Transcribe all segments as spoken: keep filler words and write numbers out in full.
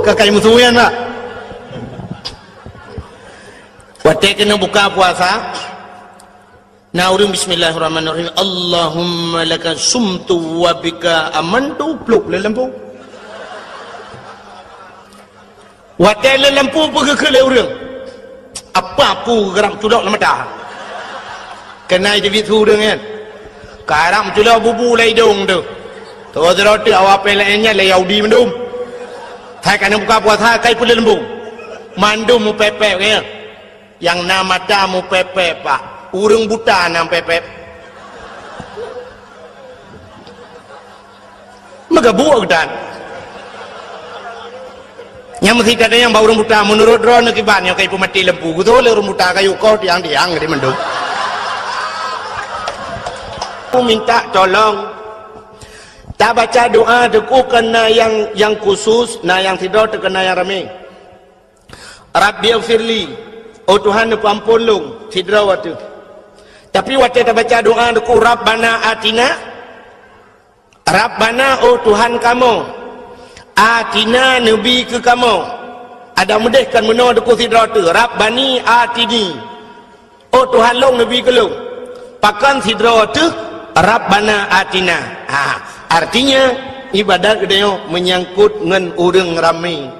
Ka kai musuh nyan, Pak. Watèe keuneuk buka puasa, na ureueng bismillahirrahmanirrahim, "Allahumma laka sumtu wa bika amantu," pluk lé lampu. Watèe lé lampu, peugah keu lé ureueng, "Apa ku geurab culok lam mata?" Keunan teubiet su ureueng nyan. Karab culok bubu lam idong tu. Tuh, sidroe teuk awak pih laén nyan lé Yahudi mandum. Hai ka neuk buka puasa, kai peuleumbung. Mandum mupèp-pèp nyan. Nyang na mata mupèp-pèp, Pak. Ureueng buta na mupèp-pèp. Meugabuek geutan. Nyang meusi tatanyong bak ureueng buta, meunurot droeneuh kiban nyoe ka ipeumaté lampu, geutoh lé ureueng buta kayue koh tiang-tiang di mandum. Aku minta tolong. Tabaca doa teungku keu na nyang, nyang khusus, na nyang sidroe teuk keu na nyang ramé. Rabbighfirli, oh Tuhan, neupeuamphon lôn, sidroe watèe. Tapi watèe tabaca doa teungku, Rabbana atina, Rabbana, oh Tuhan kamoe, atina, neubi keu kamoe. Adak meudeh kan meunoe teungku sidroe teuh, Rabbani atini. Oh Tuhan lôn, neubi keu lôn. Pakon sidroe teuh, Rabbana atina. Ha, artinya, ibadat geutanyoe meunyangkot ngon ureueng ramé.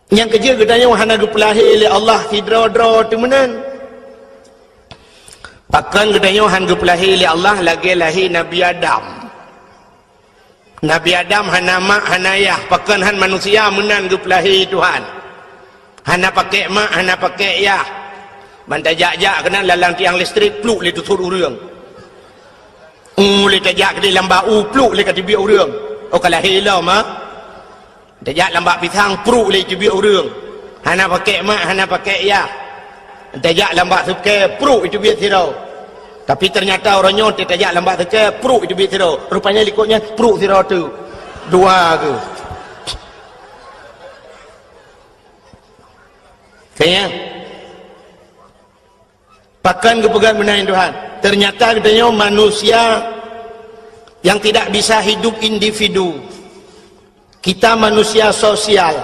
Nyang keujeuet geutanyoe hana geupeulahé lé Allah sidroe-droe teuh meunan. Pakon geutanyoe han geupeulahé lé Allah lagèe lahé Nabi Adam? Nabi Adam hana mak, hana yah, pakon han manusia meunan geupeulahé Tuhan. Hana pakèk mak, hana pakèk yah. Ban tajak-jak keunan lam tiang listrik, pluk lé teusut ureueng. Ulèe tajak keudéh lam bak u, pluk lé ka teubiet ureueng. Oh, ka lahé lom, ha? Tajak lam bak pisang, pruk lé teubiet ureueng. Hana pakèk mak, hana pakèk yah. Tajak lam bak seukée, pruk teubiet sidroe. Tapi teunyata uroe nyoe tajak lam bak seukée, pruk teubiet sidroe. Rupanya likot nyan pruk sidroe teuh. Dua keuh. Kayang. Pakon geupeugah meunan Tuhan? Teunyata geutanyoe manusia nyang tidak bisa hidup individu. Kita manusia sosial,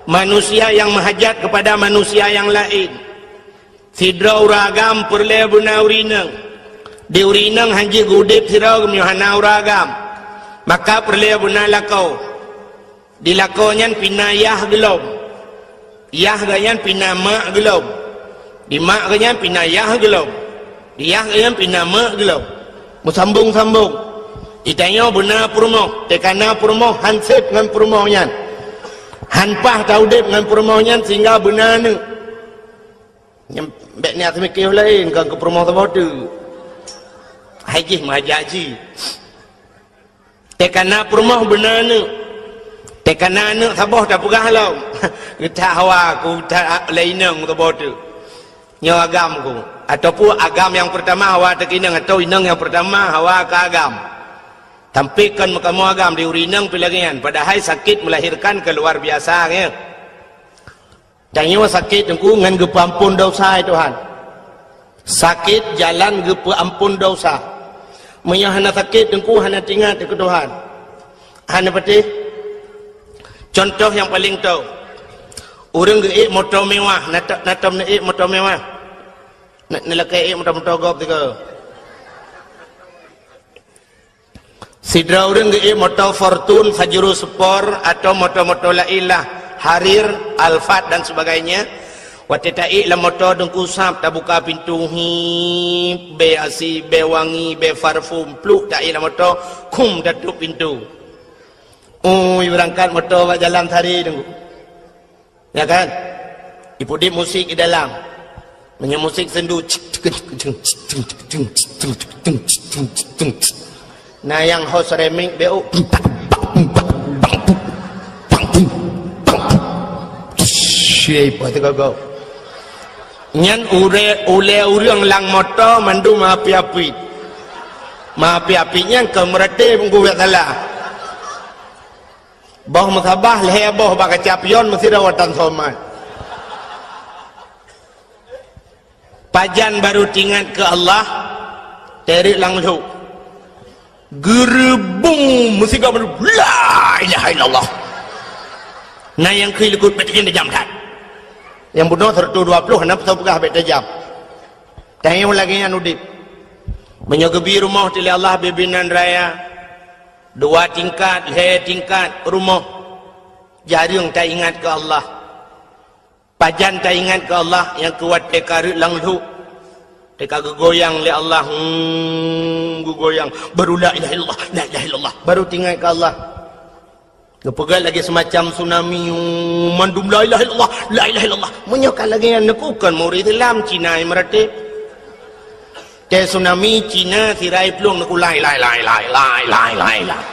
manusia nyang meuhajat keupada manusia nyang laén. Sidroe ureueng agam peureulée beuna ureueng inong. Di ureueng inong han jeuet geuudeb sidroe geumeunyoe hana ureueng agam. Maka peureulée beuna lakoe. Di lakoe nyan pih na yah geulom. Yah geuh nyan pih na mak geulom. Di mak geuh nyan pih na yah geulom. Di yah geuh nyan pih na mak geulom. Meusambong-sambong. Di tanyoe beuna peurumoh, teuka na peurumoh han seb ngon peurumoh nyan. Han paih taudeb ngon peurumoh nyan sehingga beuna aneuk. Nyan bèk niat seumiké laén, kon keu peurumoh saboh teuk. Hai jih meuhajat jih. Teuka na peurumoh beuna aneuk. Teuka na aneuk saboh tapeugah lom. Geutak hawa ku that lé inong saboh teuk. Nyoe agam ku. Ataupun agam nyang peurtama hawa teuka inong, atau inong nyang peurtama hawa ka agam. Tapi kon meukamoe agam di ureueng inong pih lagèe nyan. Padahai sakét melahirkan keu luar biasa, nyan. Tanyoe sakét teungku ngon geupeuamphon desya, ya Tuhan. Sakét jalan geupeuamphon desya. Meunyoe hana sakét teungku hana teuingat keu Tuhan. Hana patéh. Contoh nyang paleng tô. Ureueng geuék moto mewah, na tom, na tom neuék moto mewah. Na, neulakèe ék moto-moto gob tiga. Sidroe ureueng geuék moto Fortuner, Pajero Sport, atau moto-moto laén lah, Harrier, Alphard dan sebagainya. Watèe taék lam moto teungku sab, tabuka pintu, hip, bèe asi, bèe wangi, bèe parfum, pluk taék lam moto, khum tatôp pintu. Ui, beurangkat moto bak jalan sehari teungku. Ya kan? Ipeuudeb musik di dalam. Meunyoe musik sendu, na nyang host remix beu. Nyan ulèe, ulèe ureueng lam moto mandum api-api. Api-api nyan keu meuraté peungguh biasalah. Boh meusabah lhèe boh bak kaca pion meusidroe watèe somat. Pajan barô teuingat keu Allah, teureuk lam lhok. Geureubung meusigoe mandum, "La ilaha illallah." Na nyang kheun likot bèk tajam-tajam that. Nyang bunoe seratus dua puluh, na peue peugah bèk tajam. Tanyoe lagèe nyan udép. Meunyoe geubi rumoh teuh lé Allah bibinan raya, dua tingkat, lhèe tingkat rumoh, jareueng taingat keu Allah. Pajan taingat keu Allah nyang keu watèe ka rhot lam lhôk. Teuka geugoyang lé Allah, hmm, geugoyang. Baru la ilaha illallah, la ilaha illallah. Baru teuingat keu Allah. Geupeugah lagèe seumacam tsunami, hmm, mandum la ilaha illallah, la ilaha illallah. Meunyoe ka lagèe nyan, neukheun kon murit Islam, Cina nyang meuratéb. Teuh tsunami, Cina, sira plueng neukheun la ilaha illallah.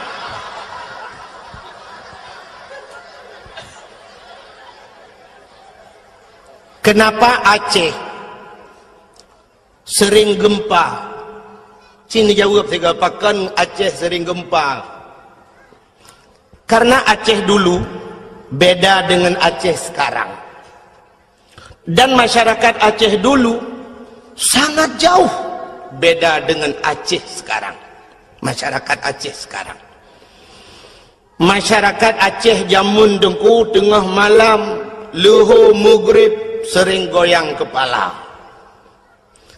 Kenapa Aceh sering gempa? Ci neujaweueb sigoe, pakon Aceh sering gempa? Karena Aceh dulu beda dengan Aceh sekarang. Dan masyarakat Aceh dulu sangat jauh beda dengan Aceh sekarang. Masyarakat Aceh sekarang. Masyarakat Aceh jameun Teungku, teungoh malam, leuhô meugrib sering goyang kepala.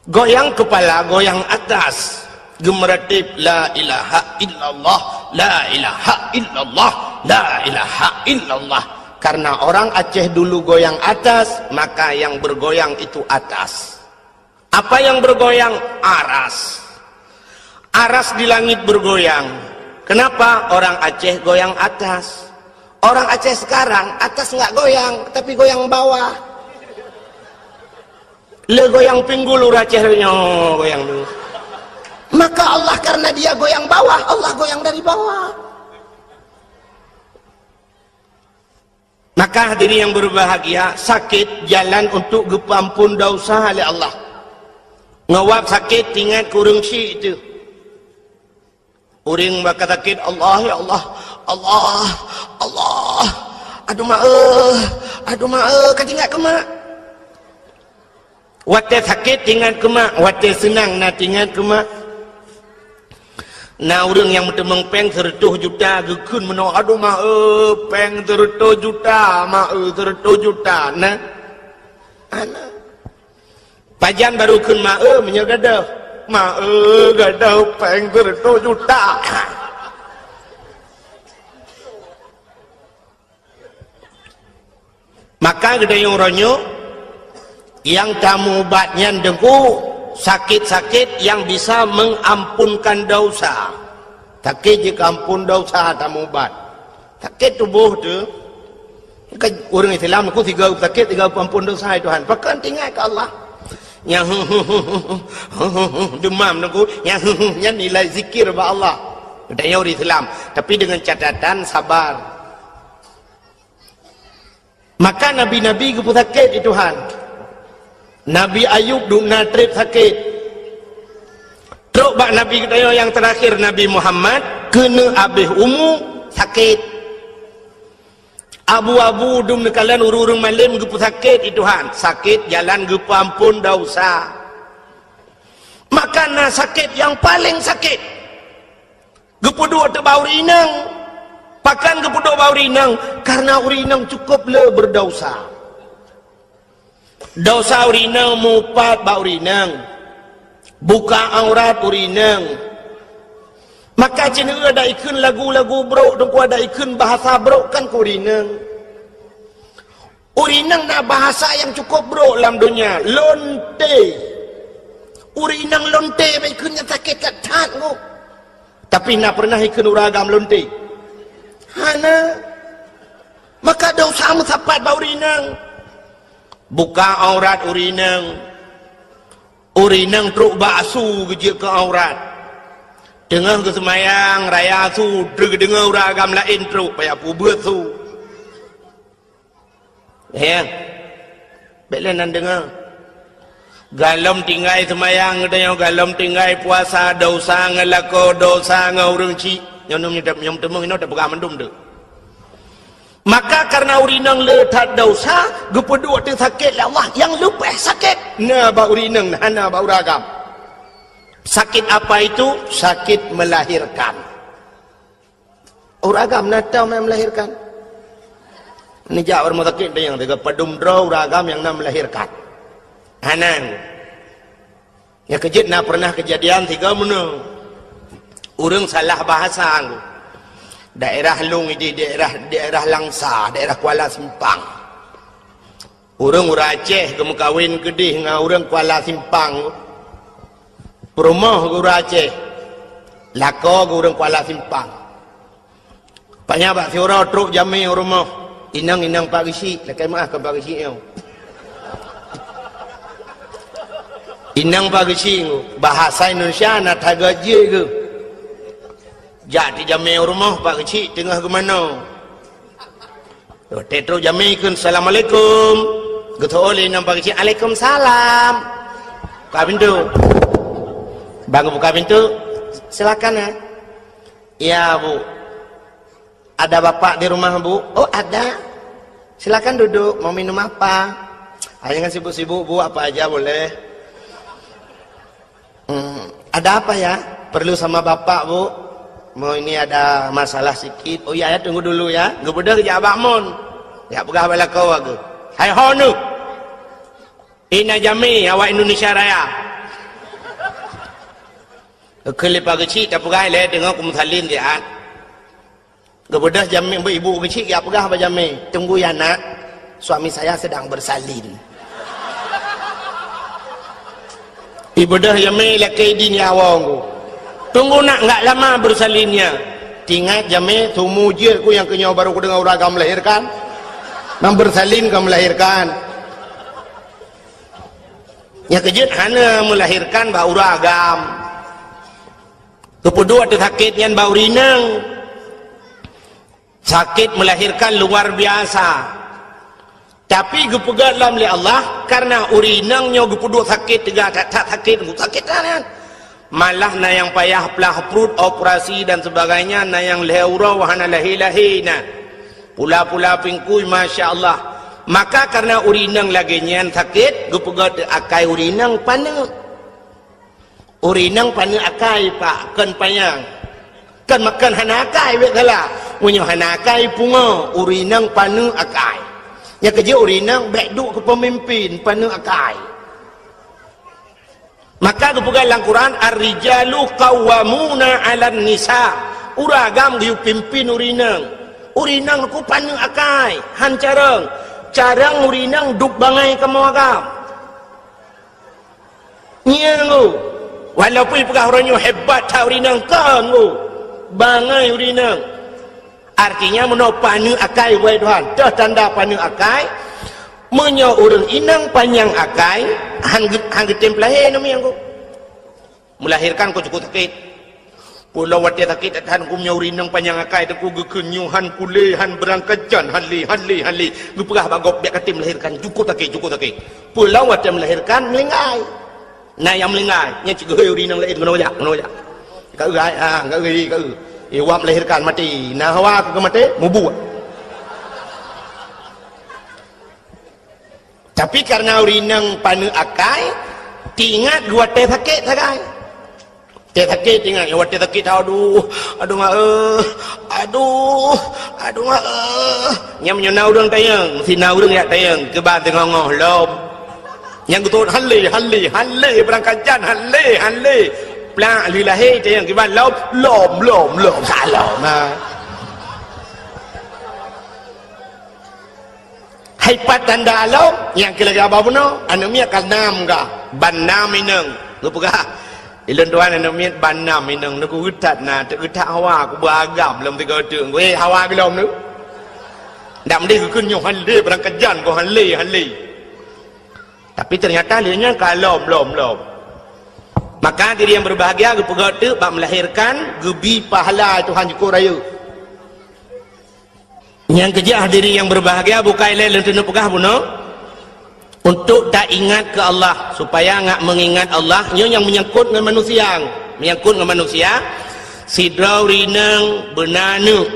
Goyang kepala, goyang atas. Geumeuratéb, "La ilaha illallah, la ilaha illallah, la ilaha illallah." Karena orang Aceh dulu goyang atas, maka yang bergoyang itu atas. Apa yang bergoyang? Aras. Aras di langit bergoyang. Kenapa? Orang Aceh goyang atas. Orang Aceh sekarang, atas nggak goyang, tapi goyang bawah. Le goyang pinggul ureueng Aceh nyoe, goyang tu. Maka Allah, karena dia goyang bawah, Allah goyang dari bawah. Maka hadirin yang berbahagia, sakét jalan untuk geupeuampon dosa lé Allah. Ngon wab sakét, ingat keu ureueng syik teuh. Ureueng bak ka sakét, "Allah, ya Allah, Allah, Allah, aduh mak eh, aduh mak eh," ka teuingat keu mak. Watèe sakét teuingat keu mak, watèe seunang na teuingat keu mak. Na ureueng nyang meuteumèe pèng seureutôh juta, geukheun meunoe, "Aduh mak eh, pèng seureutôh juta, mak eh, seureutôh juta." Na? Hana. Pajan baru kheun mak eh, meunyoe gadôh. "Mak eh, gadôh pèng seureutôh juta." Maka geutanyoe uroe nyoe, nyang tameuubat nyan Teungku, sakét-sakét nyang bisa mengampunkan dosa. Sakét jikeuampon dosa tameuubat. Sakét tuboh teuh, kan ureueng Islam Teungku sigoe sakét, sigoe peuampon dosa, "Hai Tuhan, pakon teuingat keu Allah?" Nyang demam Teungku, nyang nyan nilai zikir bak Allah. Geutanyoe ureueng Islam, tapi dengan catatan sabar. Maka nabi-nabi geupeusakét lé Tuhan. Nabi Ayub dum na trép sakét. Trok bak nabi geutanyoe nyang teurakhir, Nabi Muhammad, keuneuk abéh umu, sakét. Abu-abu dum neukalon ureueng-ureueng malém geupeusakét lé Tuhan. Sakét jalan geupeuampon dosa. Maka na sakét nyang paleng sakét. Geupeuduek teuk bak ureueng inong. Pakon geupeuduek bak ureueng inong? Karena ureueng inong cukup le berdosa. Dosa ureueng inong meuupat bak ureueng inong. Buka aurat ureueng inong. Maka ci neueu adak ikheun lagu-lagu brok, Teungku, adak ikheun bahasa brok kan keu ureueng inong. Ureueng inong na bahasa nyang cukup brok lam donya, lonte. Ureueng inong lonte, bèk kheun nyan sakét that-that nyoe. Tapi na pernah ikheun ureueng agam lonte? Hana. Maka dosa meusapat bak ureueng inong. Buka aurat ureueng inong. Ureueng inong trok bak asu geujeuet keu aurat. Teungoh geuseumayang raya asu, trok geudeungoe ureueng agam laén trok, payah peubeuet su. Ya. Bèk lé nan deungoe. Galom tinggai seumayang geutanyoe, galom tinggai puasa, dosa ngon lakoe, dosa ngon ureueng chik. Nyoe, nyoe, nyoe, nyoe teumeung inoe tapeugah mandum tu. Maka karena ureueng inong le that dosa, geupeuduek teuk sakét lé Allah, nyang leubeh sakét na bak ureueng inong, hana bak ureueng agam. Sakét apa itu? Sakét melahirkan. Ureueng agam na tau mai melahirkan. Neujak u rumoh sakét teunyang teuga padum droe ureuëng agam nyang na meulahérkan. Hana. Nyang keujeuet na pernah keujadian tiga meunoe. Ureuëng salah bahasa nggu. Daerah lôn ideh daerah, daerah Langsa, daerah Kuala Simpang. Ureuëng, ureuëng Aceh geumeukawen keudeh ngon ureuëng Kuala Simpang. Peurumoh geu ureuëng Aceh, lakoe geu ureuëng Kuala Simpang. Panya bak siuroe trok jamé u rumoh. Inong, inong Pak Geuchik, lakée meuáh kon Pak Geuchik nyoe. Inong Pak Geuchik, bahasa Indonesia na that gét jih geuh. Jak tijamé u rumoh Pak Geuchik teungoh geumanoe. Watée trok jamé kheun, "Assalamualaikum." Geuteu'oh lé inong Pak Geuchik, "Alaikumsalam." Buka pintu. Bang buka pintu. "Silakan, ya." "Ya, Bu." "Ada Bapak di rumah, Bu?" "Oh, ada." "Silakan duduk, mau minum apa?" "Ah, jangan sibuk-sibuk, Bu, apa aja boleh." "Hmm, ada apa ya?" "Perlu sama Bapak, Bu. Mau ini ada masalah sikit." "Oh iya, ya, tunggu dulu ya." Geubeudôh jak bak mon. Jak peugah bak lakoe geuh. "Hai ho neuh. Ina jamé awak Indonesia Raya." Keu lé Pak Geuchik tapeugah lé deungon kumeusalin siat. Geubeudôh jamé, ibu Geuchik geujak peugah bak jamé, "Tunggu ya, Nak, suami saya sedang bersalin." Ibeudôh jamé lakée idin ya awong ku. "Tunggu, Nak, enggak lama bersalinnya." Tingat jamé, seumur jeuet ku nyang keunyoe baru kudeungoe ureuëng agam melahirkan. Nang bersalin ka melahirkan. Nyang keujeuet hana melahirkan bak ureuëng agam. Geupeuduek teuh sakét nyan bak ureuëng inong. Sakét melahirkan luar biasa. Tapi geupeugét lom lé Allah, karena ureuëng inong nyoe geupeuduek sakét teuga that-that sakét, sakét that nyan. Malah na nyang payah plah pruet, operasi dan sebagainya, na nyang lhée uroe hana lahé-lahé na. Pula-pula pingkui, masya Allah. Maka karena ureuëng inong lagée nyan sakét, geupeugét akai ureuëng inong paneuk. Ureuëng inong paneuk akai, Pak, kon panyang. Kon makan hana akai, bék salah. Meunyoe hana akai pungo, ureuëng inong paneuk akai. Nyang keujeuet ureuëng inong bék duek keu peumimpin, paneuk akai. Maka geupeugah lam Quran, "Ar-rijalu qawwamuna 'alan nisa." Ureuëng agam geuyue pimpin ureuëng inong. Ureuëng inong ku paneuk akai, han carông. Carông ureuëng inong duek bangai kamoe agam. Ngieng u. Walaupun peugah uroe nyoe hebat that ureuëng inong, kon u. Bangai ureuëng inong. Artinya, meunoe paneuk akai, wahai Tuhan, teuh tanda paneuk akai. Meunyoe ureuëng inong panyang akai, han geu-, han geutem peulahé namiang ku. Melahirkan ku cukup sakét. Pulo watée sakét that-that gum nyoe ureuëng inong panyang akai teungku geukheun nyoe han kulé, han beurangkat jan, han lé, han lé, han lé. Geupeugah bak gob bék katem melahirkan, cukup sakét, cukup sakét. Pulo watée melahirkan meulinggai. Na nyang meulinggai, nyan cit geuhôi ureuëng inong laén, "Keunoe jak, keunoe jak. Ka eu ai, ha, ka eu, ka eu. Eh, wak melahirkan maté. Na hawa keu maté, mubuet." Tapi karena ureuëng inong paneuk akai, teuingat geuwatée sakét sagai. Watée sakét teuingat, watée sakét, "Aduh, aduh mak eh, aduh, aduh mak eh." Nyang meunyoe na ureuëng tanyong, si na ureuëng jak tanyong, keuban teungoh-ngoh lom. Nyang geutot, "Han lé, han lé, han lé, beurangkat jan, han lé, han lé." Plak lheueh lahé tanyong, keuban lom, "Lom, lom, lom, salom." Ha. Hai pat tanda lom, nyang keu lagée haba bunoe, aneuk miet ka nam ka, ban nam inong. Geupeugah, "Ilôn tuan aneuk miet ban nam inong, neuku geutat na, teuk geutat hawa, ku beuagam lom tiga teuk." Weh, hawa geulom tu. Ndak meudeh geukheun nyoe han lé, beurangkat jan ku han lé, han lé. Tapi ternyata lé nyan ka lom, lom, lom. Maka diri nyang berbahagia geupeugah teuk bak melahirkan, geubi pahala Tuhan jukuk rayeuk. Nyang keujeuet hadirin nyang berbahagia, bukai lé lôn teuneuk peugah bunoe, untuk taingat keu Allah, supaya ngat meungingat Allah, nyoe nyang meunyangkot ngon manusia, meunyangkot ngon manusia, sidroe ureuëng inong beuna aneuk.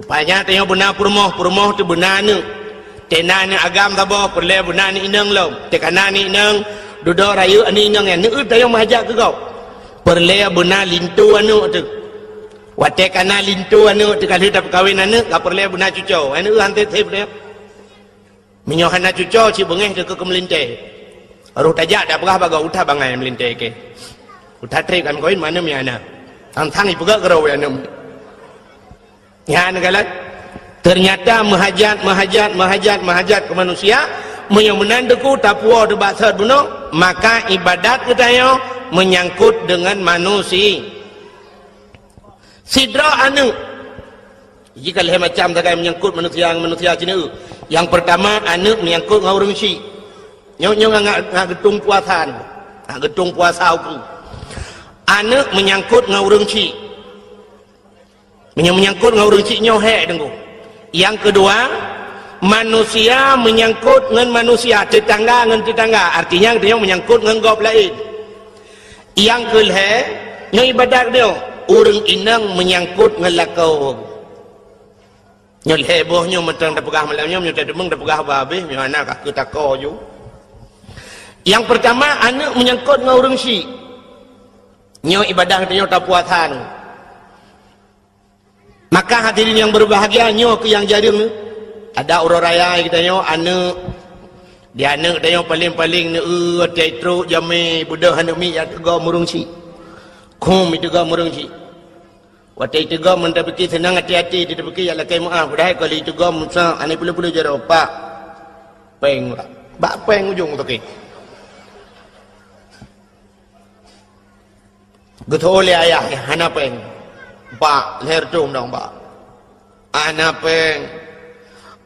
Rupanya tanyoe beuna peurumoh, peurumoh teuh beuna aneuk. Teuh na aneuk agam saboh, peureulée beuna aneuk inong lom. Teuh ka na aneuk inong, dudoe rayeuk aneuk inong nyan, neueu tanyoe meuhajat keu gob. Peureulée beuna linto aneuk teuh. Watée kana linto aneuëk teuka lheueh tapeukawen aneuëk, ka peureulée beuna cucoe. Aneuëk han tép-tép deh. Meunyoe hana cucoe, cit beungéh teuka keu meulintée. Roh tajak tapeugah bak gob, uta bangai meulintée keu. Uta trép kan koin mana mi ana. Tang-tang ipeugah keurau aneuëk. Nyan galak. Ternyata meuhajat, meuhajat, meuhajat, meuhajat keu manusia. Meunyoe meunan teuku tapuo teuh bak sot bunoe, maka ibadat geutanyoe meunyangkot deungon manusia. Sidroe aneuëk. Jih ka lhée macam sagai meunyangkot manusia ngon manusia sineuk. Nyang peurtama, aneuëk meunyangkot ngon ureuëng syik. Nyoe, nyoe ngon, ngon geutung puasa nyoe. Ngon geutung puasa uku. Aneuëk meunyangkot ngon ureuëng syik. Meunyoe meunyangkot ngon ureuëng syik nyoe hék deungoe. Nyang keudua, manusia meunyangkot ngon manusia, teutangga ngon teutangga. Artinya, geutanyoe meunyangkot ngon gob laén. Nyang keulhée, nyoe ibadat nyoe, ureuëng inong meunyangkot ngon lakoe. Nyoe lhée boh nyoe mantong tapeugah malam nyoe, meunyoe tateumeung tapeugah bah habéh, meunyoe hana ka keu tako ju. Nyang peurtama, aneuëk meunyangkot ngon ureuëng syik. Nyoe ibadat geutanyoe tapuasa nyoe. Maka hadirin yang berbahagia, nyoe keuh nyang jareueng. Ada uroe raya geutanyoe aneuëk, di aneuëk geutanyoe paleng-paleng neu-eu watée trok jamé beudôh aneuëk miet jak teugom ureuëng syik. Khum iteugom ureuëng syik. Watée iteugom meunan tapike seunang até-até, di tapike jak lakée meuáh, padahai ka lheueh iteugom Musa, hana peuleueh-peuleueh jaroe, Pak. Péng, Pak. Bak péng ujong toke. Geutho lé ayah, hana péng. Bak, lhée reutôh dong, Bak. Hana péng.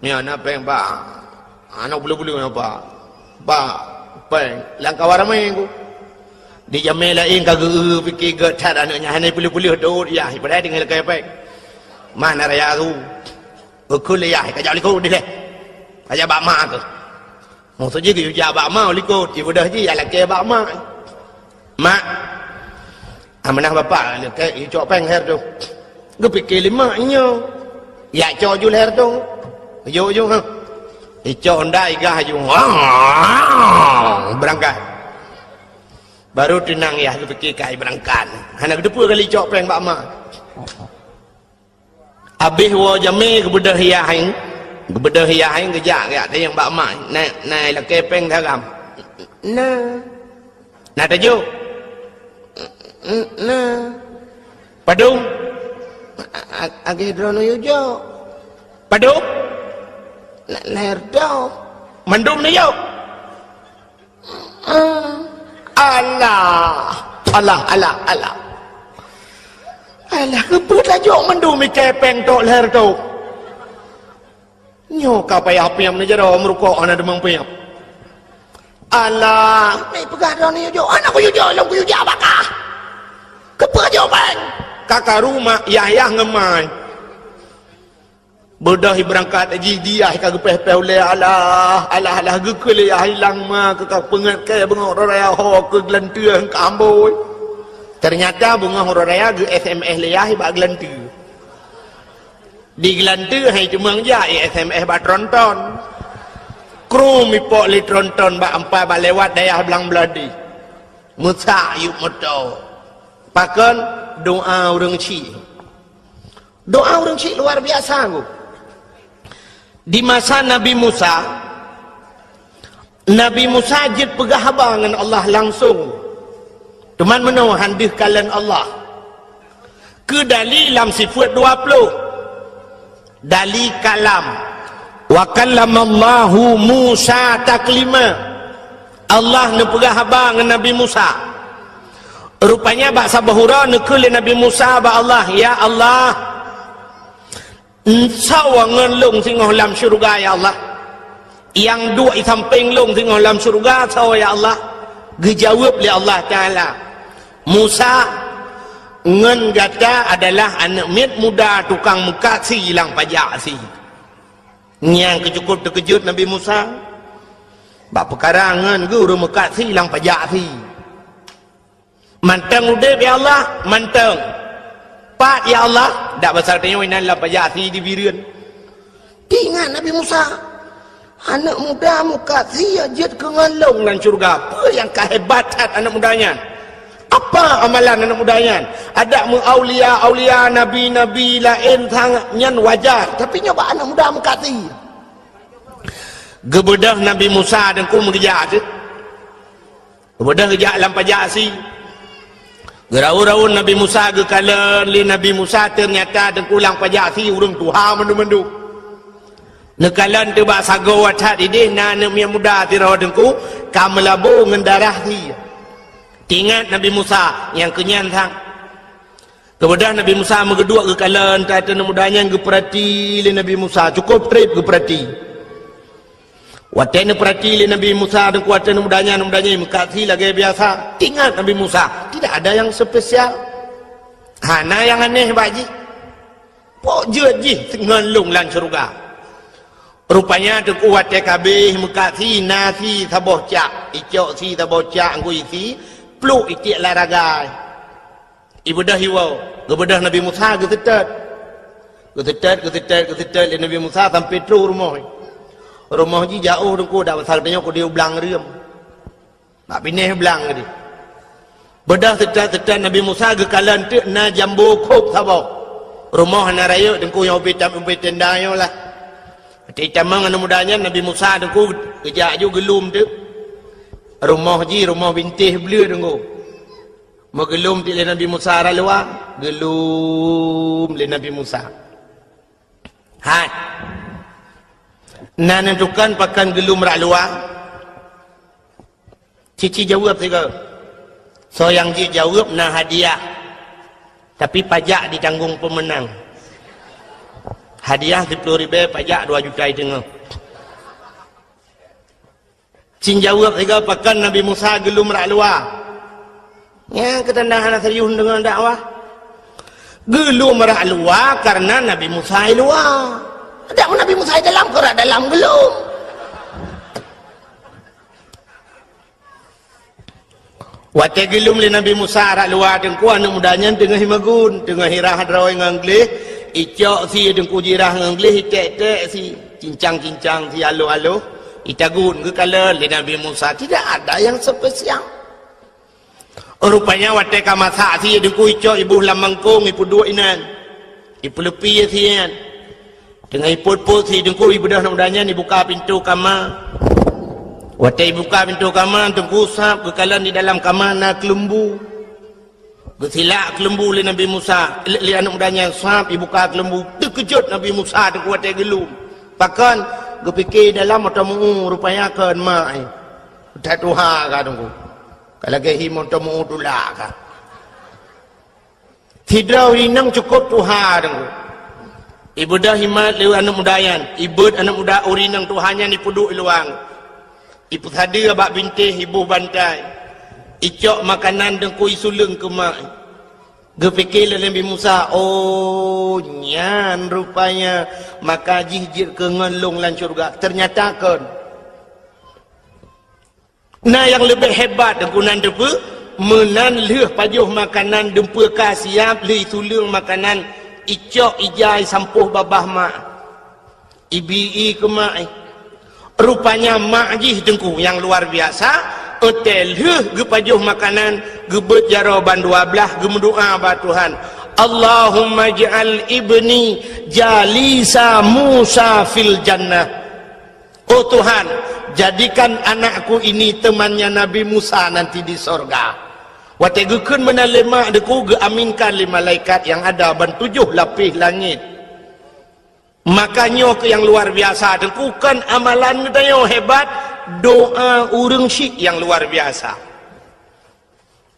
Nyoe hana péng, Bak. Hana peuleueh-peuleueh nyoe, Bak. Bak, péng. Lam kawan ramé ku. Di jamé laén ka geu-eu pike gét that aneuëk nyan, hana peuleueh-peuleueh dot yah, padahai tinggai lakée péng. Mana raya tu? Geukheun lé yah, ka jak likot dilée. Ka jak bak mak keuh. Maksud jih geuyue jak bak ma u likot, ibeudôh jih jak lakée bak ma. Mak, amanah bapak lakée icok péng lhée reutôh. Geupike lé mak nyoe. Jak cok ju lhée reutôh. Jok ju, ha. Icok honda igah ju. Beurangkat. Baru teunang yah geupike kai beurangkat. Hana geuteupeue kali icok péng bak ma. Abéh woe jamé geubeudôh yah, geubeudôh yah, geujak, geujak tanyong bak ma, "Na, na lakée péng saram?" "Na." "Na tajok?" "Na." "Padum?" "A-, a-, lagée droeneuh yue jok." "Padum?" "Na, lhée reutôh." "Mandum neujok?" Alah, alah, alah, alah. Alah, keupeue tajok mandum ikée péng tok lhée reutôh? Nyoe ka payah piep neujaroe meurukok hana deungon piep. Alah, meupeugah droeneuh jok, hana kuyue jok, lôn kuyue jak bak kah. Keupeue jok péng? Ka karu mak yah-yah ngon mai. Beudôh ibeurangkat jih, di yah ka geupéh-péh ulée, alah, alah, alah, geukheun lé yah ilang ma keu ka peungeut kée beungoh uroe raya ho keu geulanteue ka ambôi. Teunyata beungoh uroe raya geu-S M S lé yah bak geulanteue. Di geulanteue hai teumeung jak i-S M S bak tronton. Krum ipok lé tronton bak ampai bak lewat dayah Blang Beuladi. Meusak yup moto. Pakon? Doa ureuëng chik. Doa ureuëng chik luar biasa, Bu. Di masa Nabi Musa, Nabi Musa jeuet peugah haba ngon Allah langsung. Teuma meunoe han deuh kalon Allah. Keu dali lam sifeuet dua ploh. Dali kalam. "Wa kallamallahu Musa taklima." Allah neupeugah haba ngon Nabi Musa. Rupanya bak saboh uroe neukheun lé Nabi Musa bak Allah, "Ya Allah, soe ngon lôn singoh lam syeuruga, ya Allah? Nyang duek i sampéng lôn singoh lam syeuruga soe, ya Allah?" Geujaweueb lé Allah Taala, "Musa, ngon gata adalah aneuëk miet muda tukang meukat sie lam pajak sie." Nyang keucukôp teukeujot Nabi Musa, bak peukara ngon geuh ureuëng meukat sie lam pajak sie. Mantong udeb, ya Allah, mantong. Pat, ya Allah, dak basa tanyoe inan lam pajak sie di Bireuen. Teuingat Nabi Musa, aneuëk muda meukat sie jeuet keu ngon lôn lam syeuruga. Peue nyang ka hebat that aneuëk muda nyan? Apa amalan aneuk muda nyan? Adak meu aulia-aulia, nabi-nabi laén sangat nyan wajar, tapi nyoe bak aneuk muda meukat sie. Geubeudôh Nabi Musa Teungku meugeujak teuh. Geubeudôh geujak lam pajak sie. Geuraun-raun Nabi Musa geukalon lé Nabi Musa, teunyata Teungku lam pajak sie ureuëng tuha mandum-mandum. Neukalon teuh bak sagoe that idéh na aneuk miet muda sidroe Teungku ka meulabô ngon darah sie. Teuingat Nabi Musa nyang keunyan sang. Geubeudôh Nabi Musa meugeuduek geukalon that aneuk muda nyan geupeurati lé Nabi Musa, cukôp trép geupeurati. Watée neupeurati lé Nabi Musa Teungku, watée aneuk muda nyan, aneuk muda nyan meukat sie lagée biasa. Teuingat Nabi Musa, tidak ada yang spesial. Hana nyang aneh bak jih. Pok jeuet jih ngon lôn lam syeuruga. Rupanya Teungku watée ka abéh meukat sie na sie saboh cak, icok sie saboh cak ngon sie, pluek itiek lam ragai. Ibeudôh iwoe, geubeudôh Nabi Musa geuseutôt. Geuseutôt, geuseutôt, geuseutôt lé Nabi Musa sampoe trôh rumoh. Rumoh jih jiôh Teungku, dak pasal tanyoe keudéh u blang reuem. Bak binéh blang keudéh. Beudôh seutôt-seutôt Nabi Musa geukalon teuk na jambo khôb saboh. Rumoh hana rayeuk Teungku, nyang ubé tam-, ubé tenda nyoe lah. Watée jitamong aneuk muda nyan Nabi Musa Teungku geujak aju geulom teuk. Rumoh jih rumoh bintéh bleue Teungku. Meugeulom teuk lé Nabi Musa rot luwa, geulom lé Nabi Musa. Hai. Na neutukan pakon geulom rot luwa? Cici jaweueb sigoe. Soe nyang jeuet jaweueb na hadiah. Tapi pajak ditanggong peumeunang. Hadiah siploh ribée, pajak dua juta teungoh. Cit jaweueb sigoe, pakon Nabi Musa geulom rot luwa? Nyan keuh tanda hana serius deungon dakwah. Geulom rot luwa kareuna Nabi Musa i luwa. Adak Nabi Musa i dalam, keu rot dalam geulom. Watée geulom lé Nabi Musa rot luwa Teungku, aneuk muda nyan teungoh jimagun, teungoh jirah droe ngon gleh, jicok sie Teungku, jirah ngon gleh, jiték-ték sie, cincang-cincang sie, aloh-aloh, jitagun geukalon lé Nabi Musa, tidak ada yang spesial. Rupanya watée ka masak sie Teungku, jicok jiboh lam mangkong, jipeuduek inan. Jipeuleupie sie nyan. Teungoh jipôt-pôt sie Teungku, jibeudôh aneuk muda nyan jibuka pintoe kama. Watée jibuka pintoe kama, Teungku sab geukalon di dalam kama na keuleumbu. Geusilak keuleumbu lé Nabi Musa, lé, lé aneuk muda nyan sab jibuka keuleumbu. Teukeujot Nabi Musa Teungku watée geulom. Pakon? Geupike dalam mantong meu-ueh, rupanya kon mak, eh. That tuha ka Teungku. Ka lagée hi mantong meu-ueh tulak ka. Sidroe ureuëng inong cukôp tuha Teungku. Jibeudôh jimat lé aneuk muda nyan, jibeuet aneuk muda ureuëng inong tuha nyan jipeuduek i luwa. Jipeusadeue bak bintéh, jiboh bantai. Jicok makanan Teungku, jisuleueng keu mak. Geupike lé Nabi Musa, "Oh, nyan rupanya maka jih jeuet keu ngon lôn lam syeuruga." Teunyata kon. Na nyang leubeh hebat Teungku nan teupeue, meunan lheueh pajoh makanan dumpeue ka siab, lheueh jisuleueng makanan, jicok jijai sampôh babah mak. Jibi-i keu mak, eh. Rupanya mak jih Teungku nyang luar biasa, watée lheueh geupajoh makanan, geubeuet jaroe ban dua blaih, geumeudoá bak Tuhan, "Allahumma ij'al ibni jalisa Musa fil jannah." Oh Tuhan, jadikan anakku ini temannya Nabi Musa nanti di sorga. Watée geukheun meunan lé mak Teungku, geuaminkan lé malaikat nyang ada ban tujoh lapéh langét. Maka nyoe keuh nyang luar biasa Teungku, kon amalan geutanyoe hebat, doa ureuëng syik nyang luar biasa.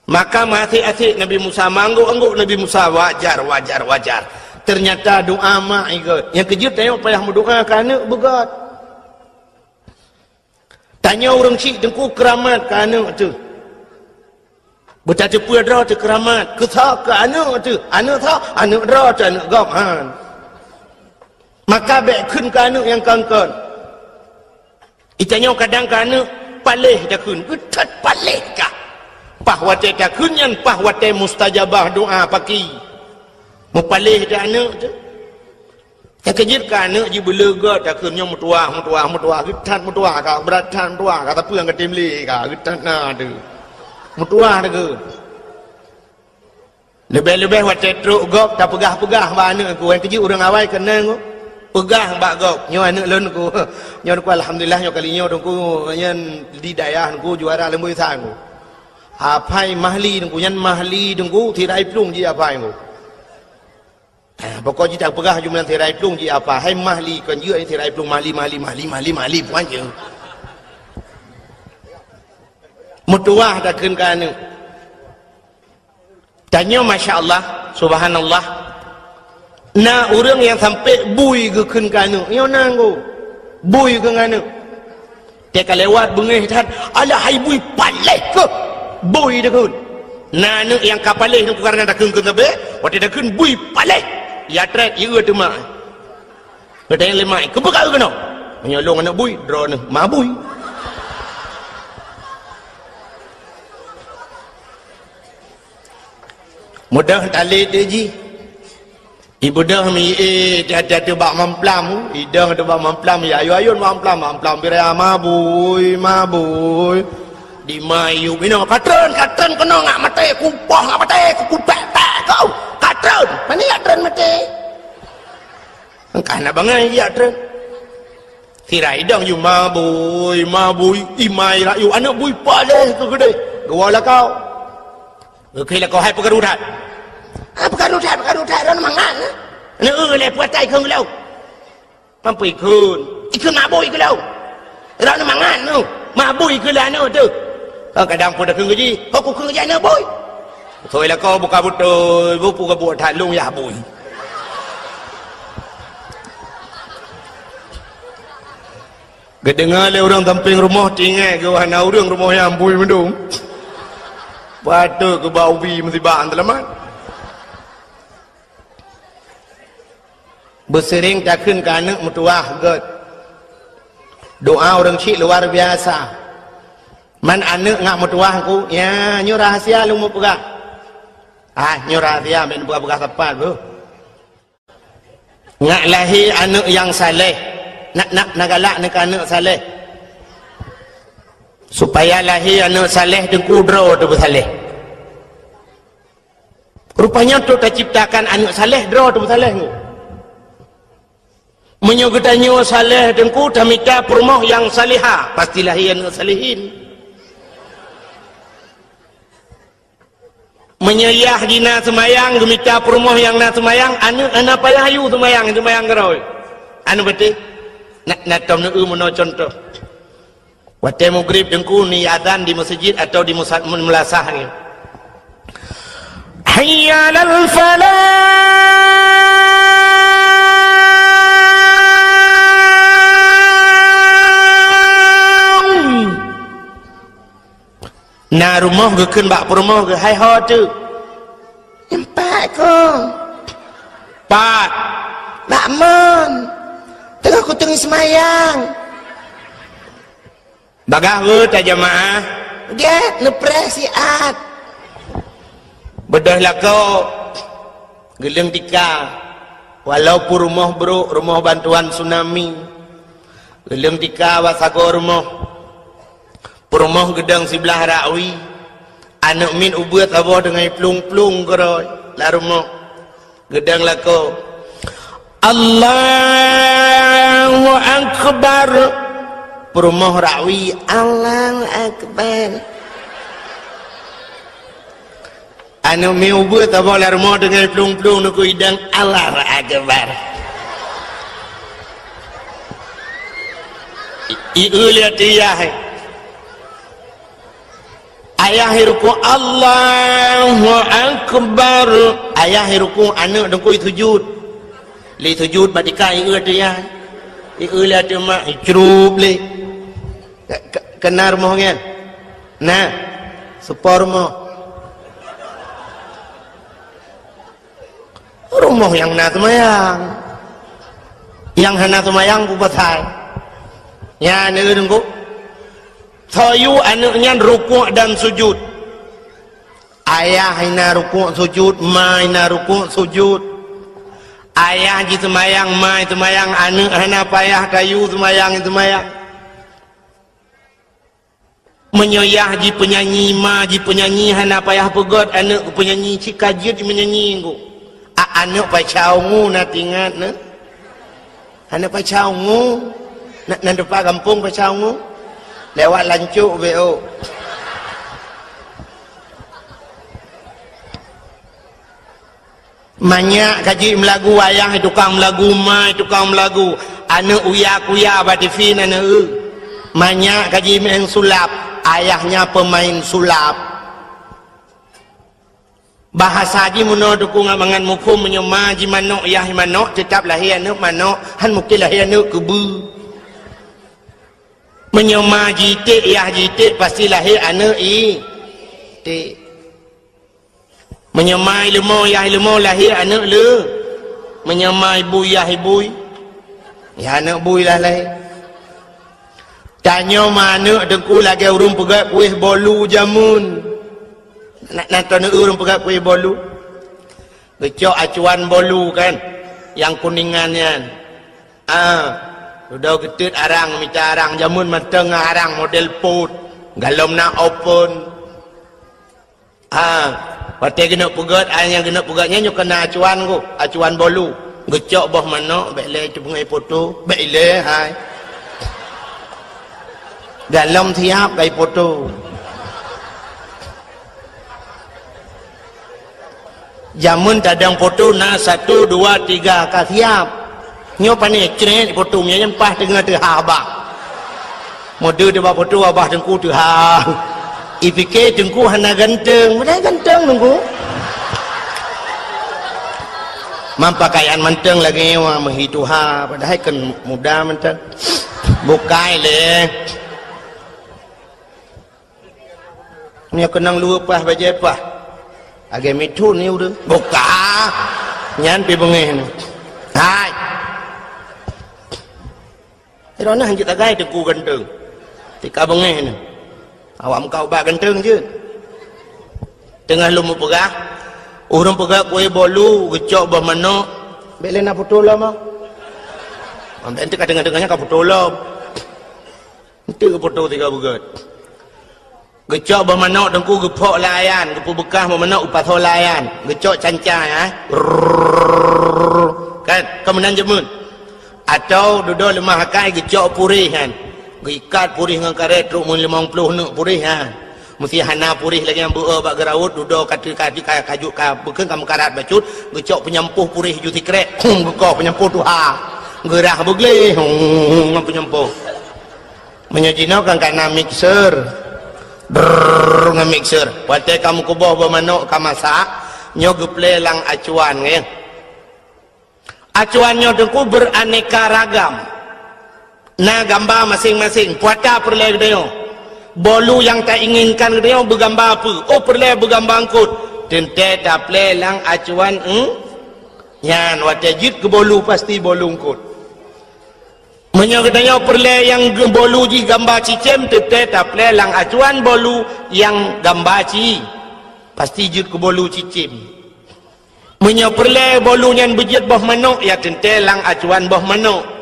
Maka meuasék-asék Nabi Musa, meuanggôk-anggôk Nabi Musa, wajar, wajar, wajar. Teunyata doa mak jih gét. Nyang keujeuet tanyoe payah meudoa keu aneuk beugét. Tanyoe ureuëng syik Teungku keuramat keu aneuk teuh. Beutateupeue droe teuh keuramat, keu soe, keu aneuk teuh. Aneuk soe, aneuk droe teuh, aneuk gob, han. Maka bék kheun keu aneuk nyang kon-kon. Geutanyoe kadang keu aneuk paléh takheun, geuthot paléh kah. Paih watée takheun nyan, paih watée mustajabah doa paki. Meupaléh teuh aneuk teuh. Nyang keujeuet keu aneuk jih beu le gét takheun nyoe meutuwah, meutuwah, meutuwah, geuthot meutuwah kah, brat that meutuwah kah, tapi nyang ka tem lé kah, geuthot na teuh. Meutuwah takheun. Leubeh-leubeh watée trok gob tapeugah-peugah bak aneuk ku, nyang keujeuet ureuëng awai keunan ku. Peugah bak gob, "Nyoe aneuk lôn ku. Nyoe ku, alhamdulillah, nyoe kali nyoe ku nyan di dayah ku juara leumboi sa ku. Apai Mahli ku, nyan Mahli ku, sirai plueng jih apai ku." Ah, pokok jih tapeugah jumlah sirai plueng jih apai, hai Mahli, kon jeuet sirai plueng Mahli, Mahli, Mahli, Mahli, Mahli, puan jeuet. Meutuwah takheun keu aneuk. Tanyoe, masya Allah, subhanallah. Na ureuëng nyang sampai bui geukheun keu aneuk, nyoe na nggo. Bui keu aneuk. Teuka lewat beungéh that, "Alah hai bui paléh keuh!" Bui takheun. Na aneuk nyang ka paléh nyan, karena takheun keu sabe, watée takheun bui paléh. Ya treb, ieu teuma. Geutanyong lé mak, "Keupeue ka keunoe?" "Meunyoe lôn aneuk bui, droeneuh ma bui." Mudah talét jih. Ibeudôh mi, eh, hati-hati bak mamplam, idong tu bak mamplam, ya ayun-ayun mamplam, mamplam birai mabui, mabui. Di mayu bino, "Katreun, katreun keunoe ngak maté, kupoh ngak maté, kukutek-tek kau. Katreun, mana ya treun maté?" Engkah na bangai ya treun. Sirai idong yu mabui, mabui, imai rayu, aneuk bui paléh keu keudeh. Geuwoe lakau. Geukheun lakoe, "Hai peukaru that." "Ah, peukaru that, peukaru that, droeneuh mangat, eh?" "Neu-eu lé puatai kheun geulong." "Mampu ikheun." "Ikheun mabui keu lôn." "Droeneuh mangat nyoe, mabui keu lôn aneuk teuh." "Oh, kadang peue takheun keu jih, oh, kukheun keu jih aneuk bui." Soi lakoe buka beutôi, bupu ka buet that lôn yah bui. Geudeungoe lé ureuëng sampéng rumoh, tinggai geuh hana ureuëng rumoh nyan bui meudong. Patôt keu bak ubi meusibak teulamat. Beuseuring takheun keu aneuk meutuwah gét. Doa ureuëng syiek luar biasa. Man aneuk ngak meutuwah ku, ya, nyoe rahasia lôn meupeugah. Ah, nyoe rahasia, ben peugah-peugah sapat beuh. Ngak lahé aneuk nyang saleh. Nak, nak, na galak neu keu aneuk saleh. Supaya lahé aneuk saleh teungku droe teupeusaleh. Rupanya untuk taciptakan aneuk saleh, droe teupeusaleh nyoe. Meunyoe geutanyoe saleh teungku, tamita peurumoh nyang salihah, pasti lahé aneuk salihin. Meunyoe yah jih na seumayang, geumita peurumoh nyang na seumayang, aneuk hana payah yue seumayang, seumayang keudroe. Aneuk beuteh, na, na tom neu-eu meunoe cuntoh. Watée mugrib teungku ni azan di meuseujid atau di musa-, meulasah ni. Hayya 'alal falah. Na rumoh geukheun bak peurumoh geuh, "Hai ho teuk?" "Nyan pat kong." "Pat?" "Bak mon. Teungoh kuteungi seumayang." Bagaih rhot tajamaah. Gét neupreh siat. Beudôh lakoe, geuleueng tika. Walau peurumoh brok, rumoh bantuan tsunami. Geuleueng tika bak sagoe rumoh. Peurumoh geudong siblah rakui. Aneuk miet ubeuet saboh deungon plueng-plueng keudroe lam rumoh. Geudong lakoe, "Allahu Akbar." Peurumoh rakui, "Allahu Akbar." Aneuk miet ubeuet saboh lam rumoh deungon plueng-plueng neukui idong, "Allahu Akbar." I, i, eu lé ateueh yah. Ayah irukuk, "Allahu Akbar." Ayah irukuk, aneuk teungku isujud. Lé sujud bak tika, ieu ateueh yah. Ieu lé ateueh mak, icrup lé. Ke-, ke-, keunan rumoh nyan? Na. Seupôt rumoh. Rumoh nyang na seumayang. Nyang hana seumayang peue pasai? Nyan, neu-eu teungku. Soe yue aneuk nyan rukuk dan sujud. Ayah na rukuk sujud, ma na rukuk sujud. Ayah jiseumayang, ma seumayang, aneuk hana payah tayue seumayang, seumayang. Meunyoe yah jipeunyanyi, ma jipeunyanyi, hana payah peugét aneuëk keu peunyanyi, cit ka jeuet jimeunyanyi ngon. A, aneuëk paca ungu na tingat na. Aneuëk paca ungu na, na depan gampông paca ungu. Lewat lancok B O. Manyak ka jeuet meulagu, ayah tukang meulagu, ma tukang meulagu, aneuëk uya-kuya bak T V na neu. Manyak ka jimeu'en sulap, ayahnya peumain sulap. Bahasa jih meunoe Teungku ngon mangat muphom, meunyoe ma jimanök, yah jimanök, teutab lahé aneuëk manök, han mungken lahé aneuëk keubeue. Meunyoe ma jiték, yah jiték, pasti lahé aneuëk iték. Meunyoe ma ileumo, yah ileumo, lahé aneuëk le. Meunyoe ma ibui, yah ibui, yah aneuëk bui lah lahé. Tanyoe ma aneuëk Teungku lagée ureuëng peugét kueh bolu jameun. Na, na teuneuk ureuëng peugét kueh bolu? Geucok acuan bolu kan, nyang kuningan nyan. Ah, dudoe geuteut arang, mita arang, jameun mantong ngon arang model pot, galom na open. Ha, watée geuneuk peugét, ai nyang geuneuk peugét nyan nyoe keunan acuan geuh, acuan bolu. Geucok boh manök, bék lé teupeuék poto, bék ilée hai. Galom siab kai poto. Jameun tadong poto na satu, dua, tiga ka siab. Nyoe pané crét poto, meunyan paih teungoh teuhah abah. Mode teuba poto abah Teungku teuhah. Ipike Teungku hana ganteng, padahai ganteng Teungku. Mam pakaian mantong lagée nyoe meuhi tuha, padahai kan muda mantong. Bukai lé. Nyoe keunong luweue paih bajée paih. Lagée mithon ni ureuëng. Buka. Nyan pi beungéh ni. Hai. Droeneuh jeuet tagai Teungku ganteng. Tika beungéh ni. Awak meuka ubak ganteng jeuet. Teungoh lôn meupeugah, ureuëng peugah kueh bolu, geucok boh manök. Bék lé na poto lom ah. Ambek enti ka teungoh-teungoh nyan ka poto lom. Enti ka poto tiga beugét. Geucok boh manök Teungku, geuphok lam ayan, geupeubeukah boh manök geupasoe lam ayan, geucok canca, eh. Rrrr. Kan, ka meunan jameun. Atau dudoe leumah akai geucok puréh nyan. Geuikat puréh ngon karét trok meulimong ploh neuk puréh nyan. Meusti hana puréh lagée nyang beu-e bak geuraut, dudoe ka teu-, ka, ka, ka, ka beukeuen ka meukarat bacut, geucok peunyampôh puréh ju sikrek, hum, geukoh peunyampôh tuha. Geurah beugleh, hum, ngon peunyampôh. Meunyoe jinoe kan ka na mixer. Brrrr, ngon mixer. Watée ka meukuboh boh manök ka masak, nyoe geuplé lam acuan, nggih. Acuan nyoe Teungku beraneka ragam. Na gamba maséng-maséng, peue ata peureulée geutanyoe. Bolu nyang tainginkan geutanyoe beugamba peue? Oh, peureulée beugamba eungkot. Teuntée taplé lam acuan, hmm? Nyan, watée jeuet keu bolu, pasti bolu eungkot. Meunyoe geutanyoe peureulée nyang geu-, bolu jih gamba cicém, teuntée taplé lam acuan bolu nyang gamba ci, pasti jeuet keu bolu cicém. Meunyoe peureulée bolu nyan beujeuet boh manök, ya teuntée lam acuan boh manök.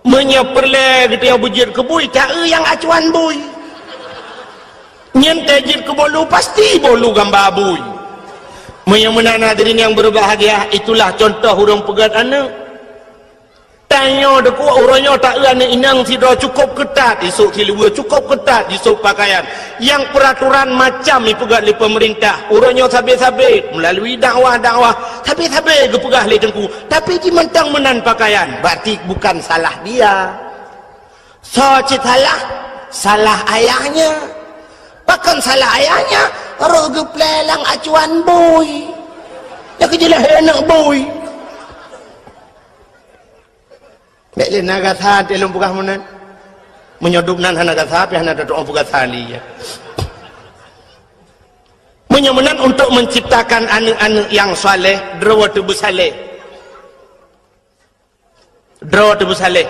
Meunyoe peureulée geutanyoe beujeuet keu bui, taeu nyang acuan bui. Nyan tée jeuet keu bolu, pasti bolu gamba bui. Meunyoe meunan hadirin nyang berbahagia, itulah contoh ureuëng peugét aneuëk. Tanyoe deukuek uroe nyoe taeu aneuëk inong sidroe cukôp keutat, isôk siluweue cukôp keutat, jisôk pakaian. Nyang peuraturan macam ipeugah lé peumeurintah. Uroe nyoe sabe-sabe, meulalu dakwah-dakwah, sabe-sabe geupeugah lé Teungku. Tapi jimantong meunan pakaian, berarti bukan salah dia. Soe cit salah? Salah ayahnya. Pakon salah ayahnya? Roh geuplé lam acuan bui. Nyang keujeulaih aneuëk bui. Bék lé na gata até lôn peugah meunan. Meunyoe dum nan hana gata, pih hana tatu'oh peugah tali, ya. Meunyoe meunan untuk menciptakan aneuëk-aneuëk nyang saleh, droe teuh beusaleh. Droe teuh beusaleh.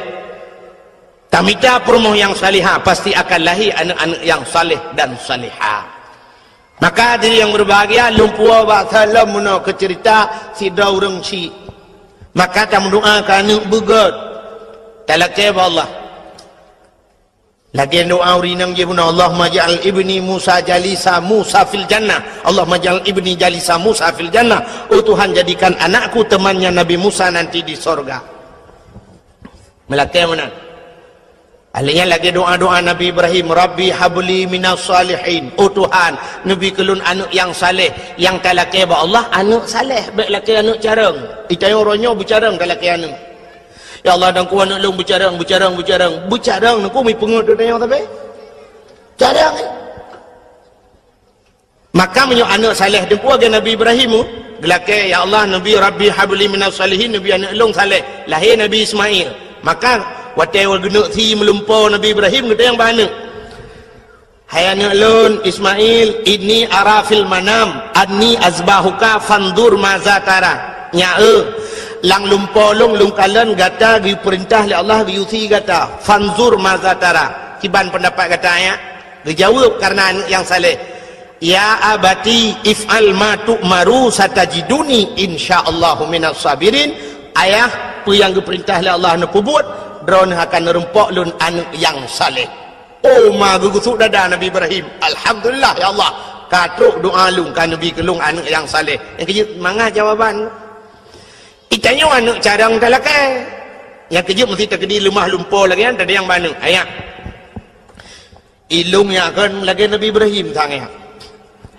Tamita peurumoh nyang salihah, pasti akan lahé aneuëk-aneuëk nyang saleh dan salihah. Maka hadirin nyang berbahagia, lôn puwoe bak saleuem meunoe keu ceurita sidroe ureuëng syik. Maka tameudoa keu aneuëk beugét. Talakée bak Allah. Lagée doa ureuëng inong jih bunoe, "Allahumma ja'al ibni Musa jalisa Musa fil jannah. Allahumma ja'al ibni jalisa Musa fil jannah." Oh Tuhan, jadikan anakku temannya Nabi Musa nanti di sorga. Meulakée meunan. Ahli nyan lagée doa-doa Nabi Ibrahim, "Rabbi habli minas salihin." Oh Tuhan, neubi keu lôn aneuëk nyang saleh. Nyang talakée bak Allah, aneuëk saleh, bék lakée aneuëk carông. Itayong uroe nyoe beucarông talakée aneuëk. "Ya Allah, dan ku aneuëk lôn beucarông, beucarông, beucarông." Beucarông, neuku mi peungeut tu tayong sabe. Carông, eh. Maka meunyoe aneuëk saleh teungku lagée Nabi Ibrahim, geulakée, "Ya Allah, neubi Rabbi habli minas salihin, neubi aneuëk lôn saleh." Lahé Nabi Ismail. Maka watée geuneuk sie meulumpo Nabi Ibrahim, geutanyong bak aneuëk, "Hai aneuëk lôn Ismail, inni ara fil manam anni azbahuka fanzur maza tara." Nyak eu, lam lumpo lôn, lôn kalon gata geupeurintah lé Allah geuyue sie gata. Fanzur maza tara. Kiban peundapat gata, ya? Geujaweueb kareuna aneuëk nyang saleh, "Ya abati if'al ma tu'maru satajiduni insyaallahu minas sabirin." Ayah, peue nyang geupeurintah lé Allah neupeubuet, droeneueh akan neurumpok lôn aneuëk nyang saleh. Oh, ma geugusut dada Nabi Ibrahim. "Alhamdulillah, ya Allah, ka trok doa lôn, ka neubi keu lôn aneuëk nyang saleh." Nyang keujeuet mangat jawaban. Itanyoe aneuëk carông talakée. Nyang keujeuet meusti takeudi leumah lumpo lagée nyan, tadayong bak aneuëk. Ayah. Ilong nyak kon lagée Nabi Ibrahim sang nyak.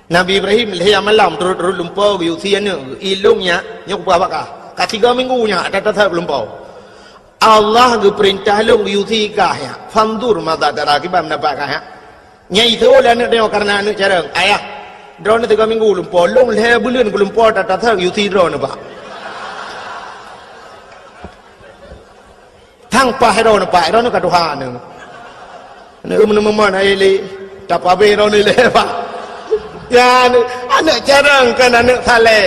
Nabi Ibrahim lhée malam turot-turot lumpo geuyue sie aneuëk. Ilong nyak, nyoe kupeugah bak kah. Ka tiga minggu nyak that-that lumpo. Allah geupeurintah lôn geuyue sie kah nyak. Fanzur maza tara, kiban peundapat kah nyak. Nyan isoe lé aneuëk nyoe kareuna aneuëk carông. Ayah, droeneueh tiga minggu lumpo, lôn lhée buleuen geulumpo that-that geuyue sie droeneueh bak. Tang paih droeneueh, paih droeneueh ka tuha nyoe. Nyoe meuneumeumon hai lé, tapabeh droeneueh lé, Pak. Ya, aneuëk, aneuëk carông kon aneuëk saleh.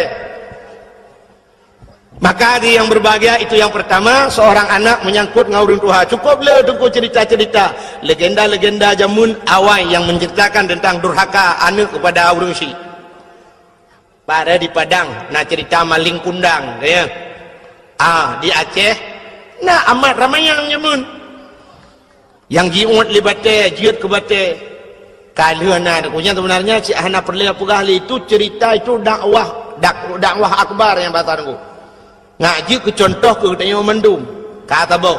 Maka di yang berbahagia itu yang pertama, seorang anak menyangkut ngon ureuëng tuha. Cukup le teungku cerita-cerita, legenda-legenda jameun awai yang menceritakan tentang durhaka aneuëk kepada ureuëng syik. Pada di Padang na cerita maling kundang, ya. Ah, di Aceh na amat ramai nyang jameun. Nyang jiuet lé batée, jeuet keu batée. Ka lheueh na, nyan sebenarnya cit hana peureulée peugah lé, itu cerita, itu dakwah, dak-, dakwah akbar nyang bahasa nunggu. Ngak jeuet keu contoh keu geutanyoe mandum. Ka saboh.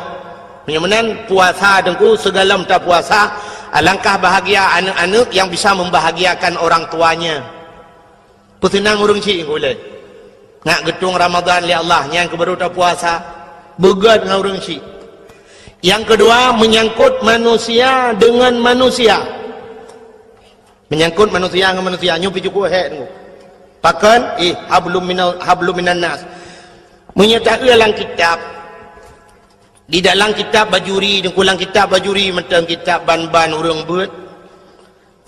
Meunyoe meunan puasa teungku, sigohlom tapuasa, alangkah bahagia aneuëk-aneuëk yang bisa membahagiakan orang tuanya. Peuseunang ureuëng syik ulée. Ngak geutueng Ramadhan lé Allah, nyan keuh baru tapuasa. Beugét ngon ureuëng syik. Yang kedua, menyangkut manusia dengan manusia. Menyangkut manusia ngon manusia, nyoe pih cukup hék teungku. Pakon? Ih, hablum minal, hablum minan nas. Meunyoe taeu lam kitab, di dalam kitab Bajuri, teungku, lam kitab Bajuri mantong kitab ban-ban ureuëng beuet.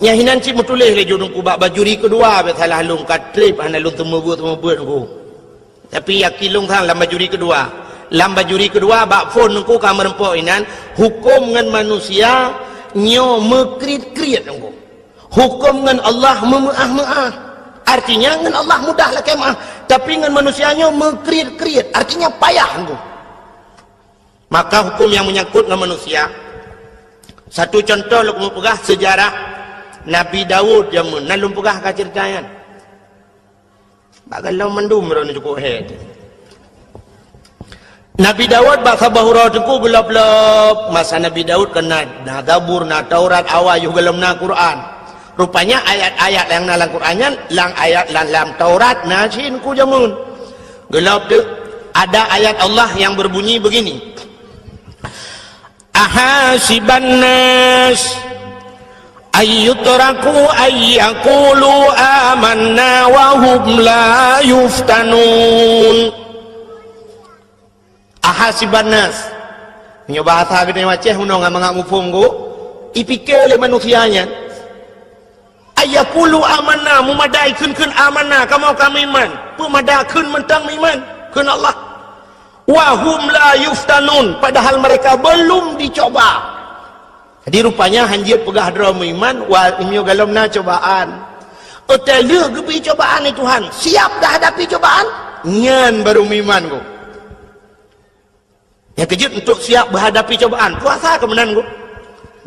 Nyan hinan cit meutuléh lé judong kubak Bajuri keudua, bék salah lôn ka treb hana lôn teumeubuet-teumeubuet nungku. Tapi yakin lôn sang lam Bajuri keudua. Lam Bajuri keudua bak phon nungku ka meureumpok inan, huköm ngon manusia nyoe meukriet-kriet nungku. Huköm ngon Allah meumeuáh-meuáh. Artinya ngon Allah mudah lakée meuáh, tapi ngon manusia nyoe meukriet-kriet, artinya payah nungku. Maka huköm nyang meunyangkot ngon manusia. Satu contoh lôn keumeung peugah seujarah Nabi Daud jameun, na lôn peugah ka ceurita nyan. Bak gohlom mandum droeneuh cukup hék. Nabi Daud bak saboh uroe teungku geulop-lop, masa Nabi Daud keunan na Zabur, na Taurat, awai yoh gohlom na Quran. Rupanya ayat-ayat nyang na lam Quran nyan, lam ayat lam, lam Taurat na cit teungku jameun. Geulop teuk, ada ayat Allah yang berbunyi begini, "Ahasiban nas ayyutraku ayyakulu amanna wa hum la yuftanun." Ahasiban nas. Meunyoe bahasa geutanyoe Aceh, meunyoe ngon mangat muphom go, ipike lé manusia nyan. Ayyakulu amanna, meumada kheun-kheun amanna, kamoe ka meuiman. Peumada kheun mantong meuiman kheun Allah. Wa hum la yuftanun, padahal mereka belum dicoba. Jadi rupanya hanjeuet peugah droe meuiman, wa, meunyoe gohlom na cobaan. Watée lheueh geubri cobaan lé Tuhan, siap dah hadapi cobaan, nyan baru meuiman go. Nyang keujeuet untuk siap beuhadapi cobaan, puasa keuh meunan go.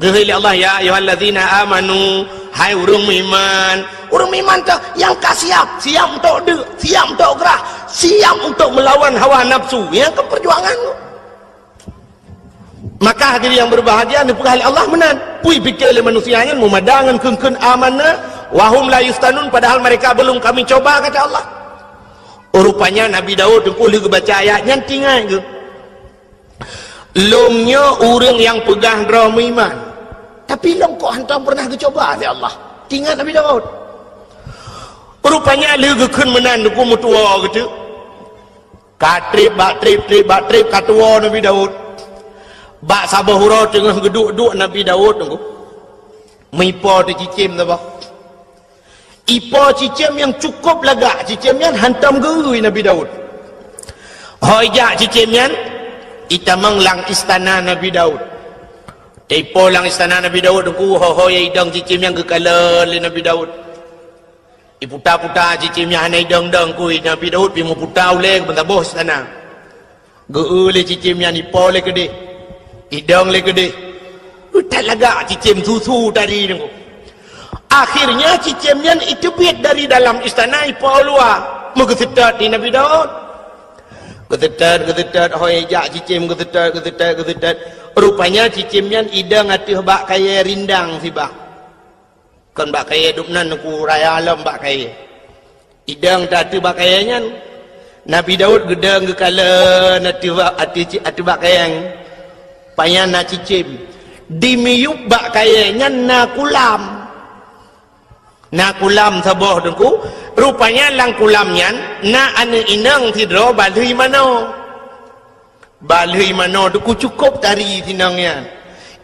Geuhôi lé Allah, "Ya ayyuhallazina amanu," hai ureuëng meuiman. Ureuëng meuiman teuh nyang ka siap, siap untuk deuk, siap untuk grah, siap untuk melawan hawa nafsu. Nyang keu perjuangan. Maka hadirin yang berbahagia, neupeugah lé Allah meunan. Pui pike lé manusia nyan meumada ngon kheun-kheun amanna, wa hum la yuftanun, padahal mereka belum kami coba, kata Allah. Rupanya Nabi Daud teungku lheueh geubaca ayat nyan tingat geuh. Lôn nyoe ureuëng nyang peugah droe meuiman, tapi lôn kok hántom peureunah geucoba lé Allah. Tingat Nabi Daud. Rupanya lheueh geukheun meunan teungku meutuwoe geuteuk. Ka treb bak treb, treb bak treb ka tuwoe Nabi Daud. Bak saboh uroe teungoh geuduek-duek Nabi Daud teungku. Meuipo teuh cicém saboh. Ipo cicém nyang cukup lagak, cicém nyan hántom geu-eu Nabi Daud. Ho ijak cicém nyan, itamong lam istana Nabi Daud. Teuipo lam istana Nabi Daud teungku, ho-ho nyang idong cicém nyan geukalon lé Nabi Daud. Iputa-puta cicém nyan hana idong-dong kui Nabi Daud, pi meuputa ulée keu meusaboh istana. Geu-eu lé cicém nyan, ipo lé keudeh, idong lé keudeh. That lagak cicém susu tari teungku. Akhirnya cicém nyan iteubiet dari dalam istana ipo luwa, meugeuseutôt di Nabi Daud. Geuseutôt, geuseutôt, ho ijak cicém geuseutôt, geuseutôt, geuseutôt. Rupanya cicém nyan idong ateueh bak kayée rindang sibah. Kon bak kayée dum nan teungku, raya lom bak kayée. Idong teuh ateueh bak kayée nyan. Nabi Daud geudong geukalon ateueh bak, ateueh ci-, ateueh bak kayée nyan. Pajan na cicém. Di miyueb bak kayée nyan na kulam. Na kulam saboh teungku. Rupanya lam kulam nyan na aneuëk inong sidroe balheueh manoe. Balheueh manoe teungku cukup tari si inong nyan.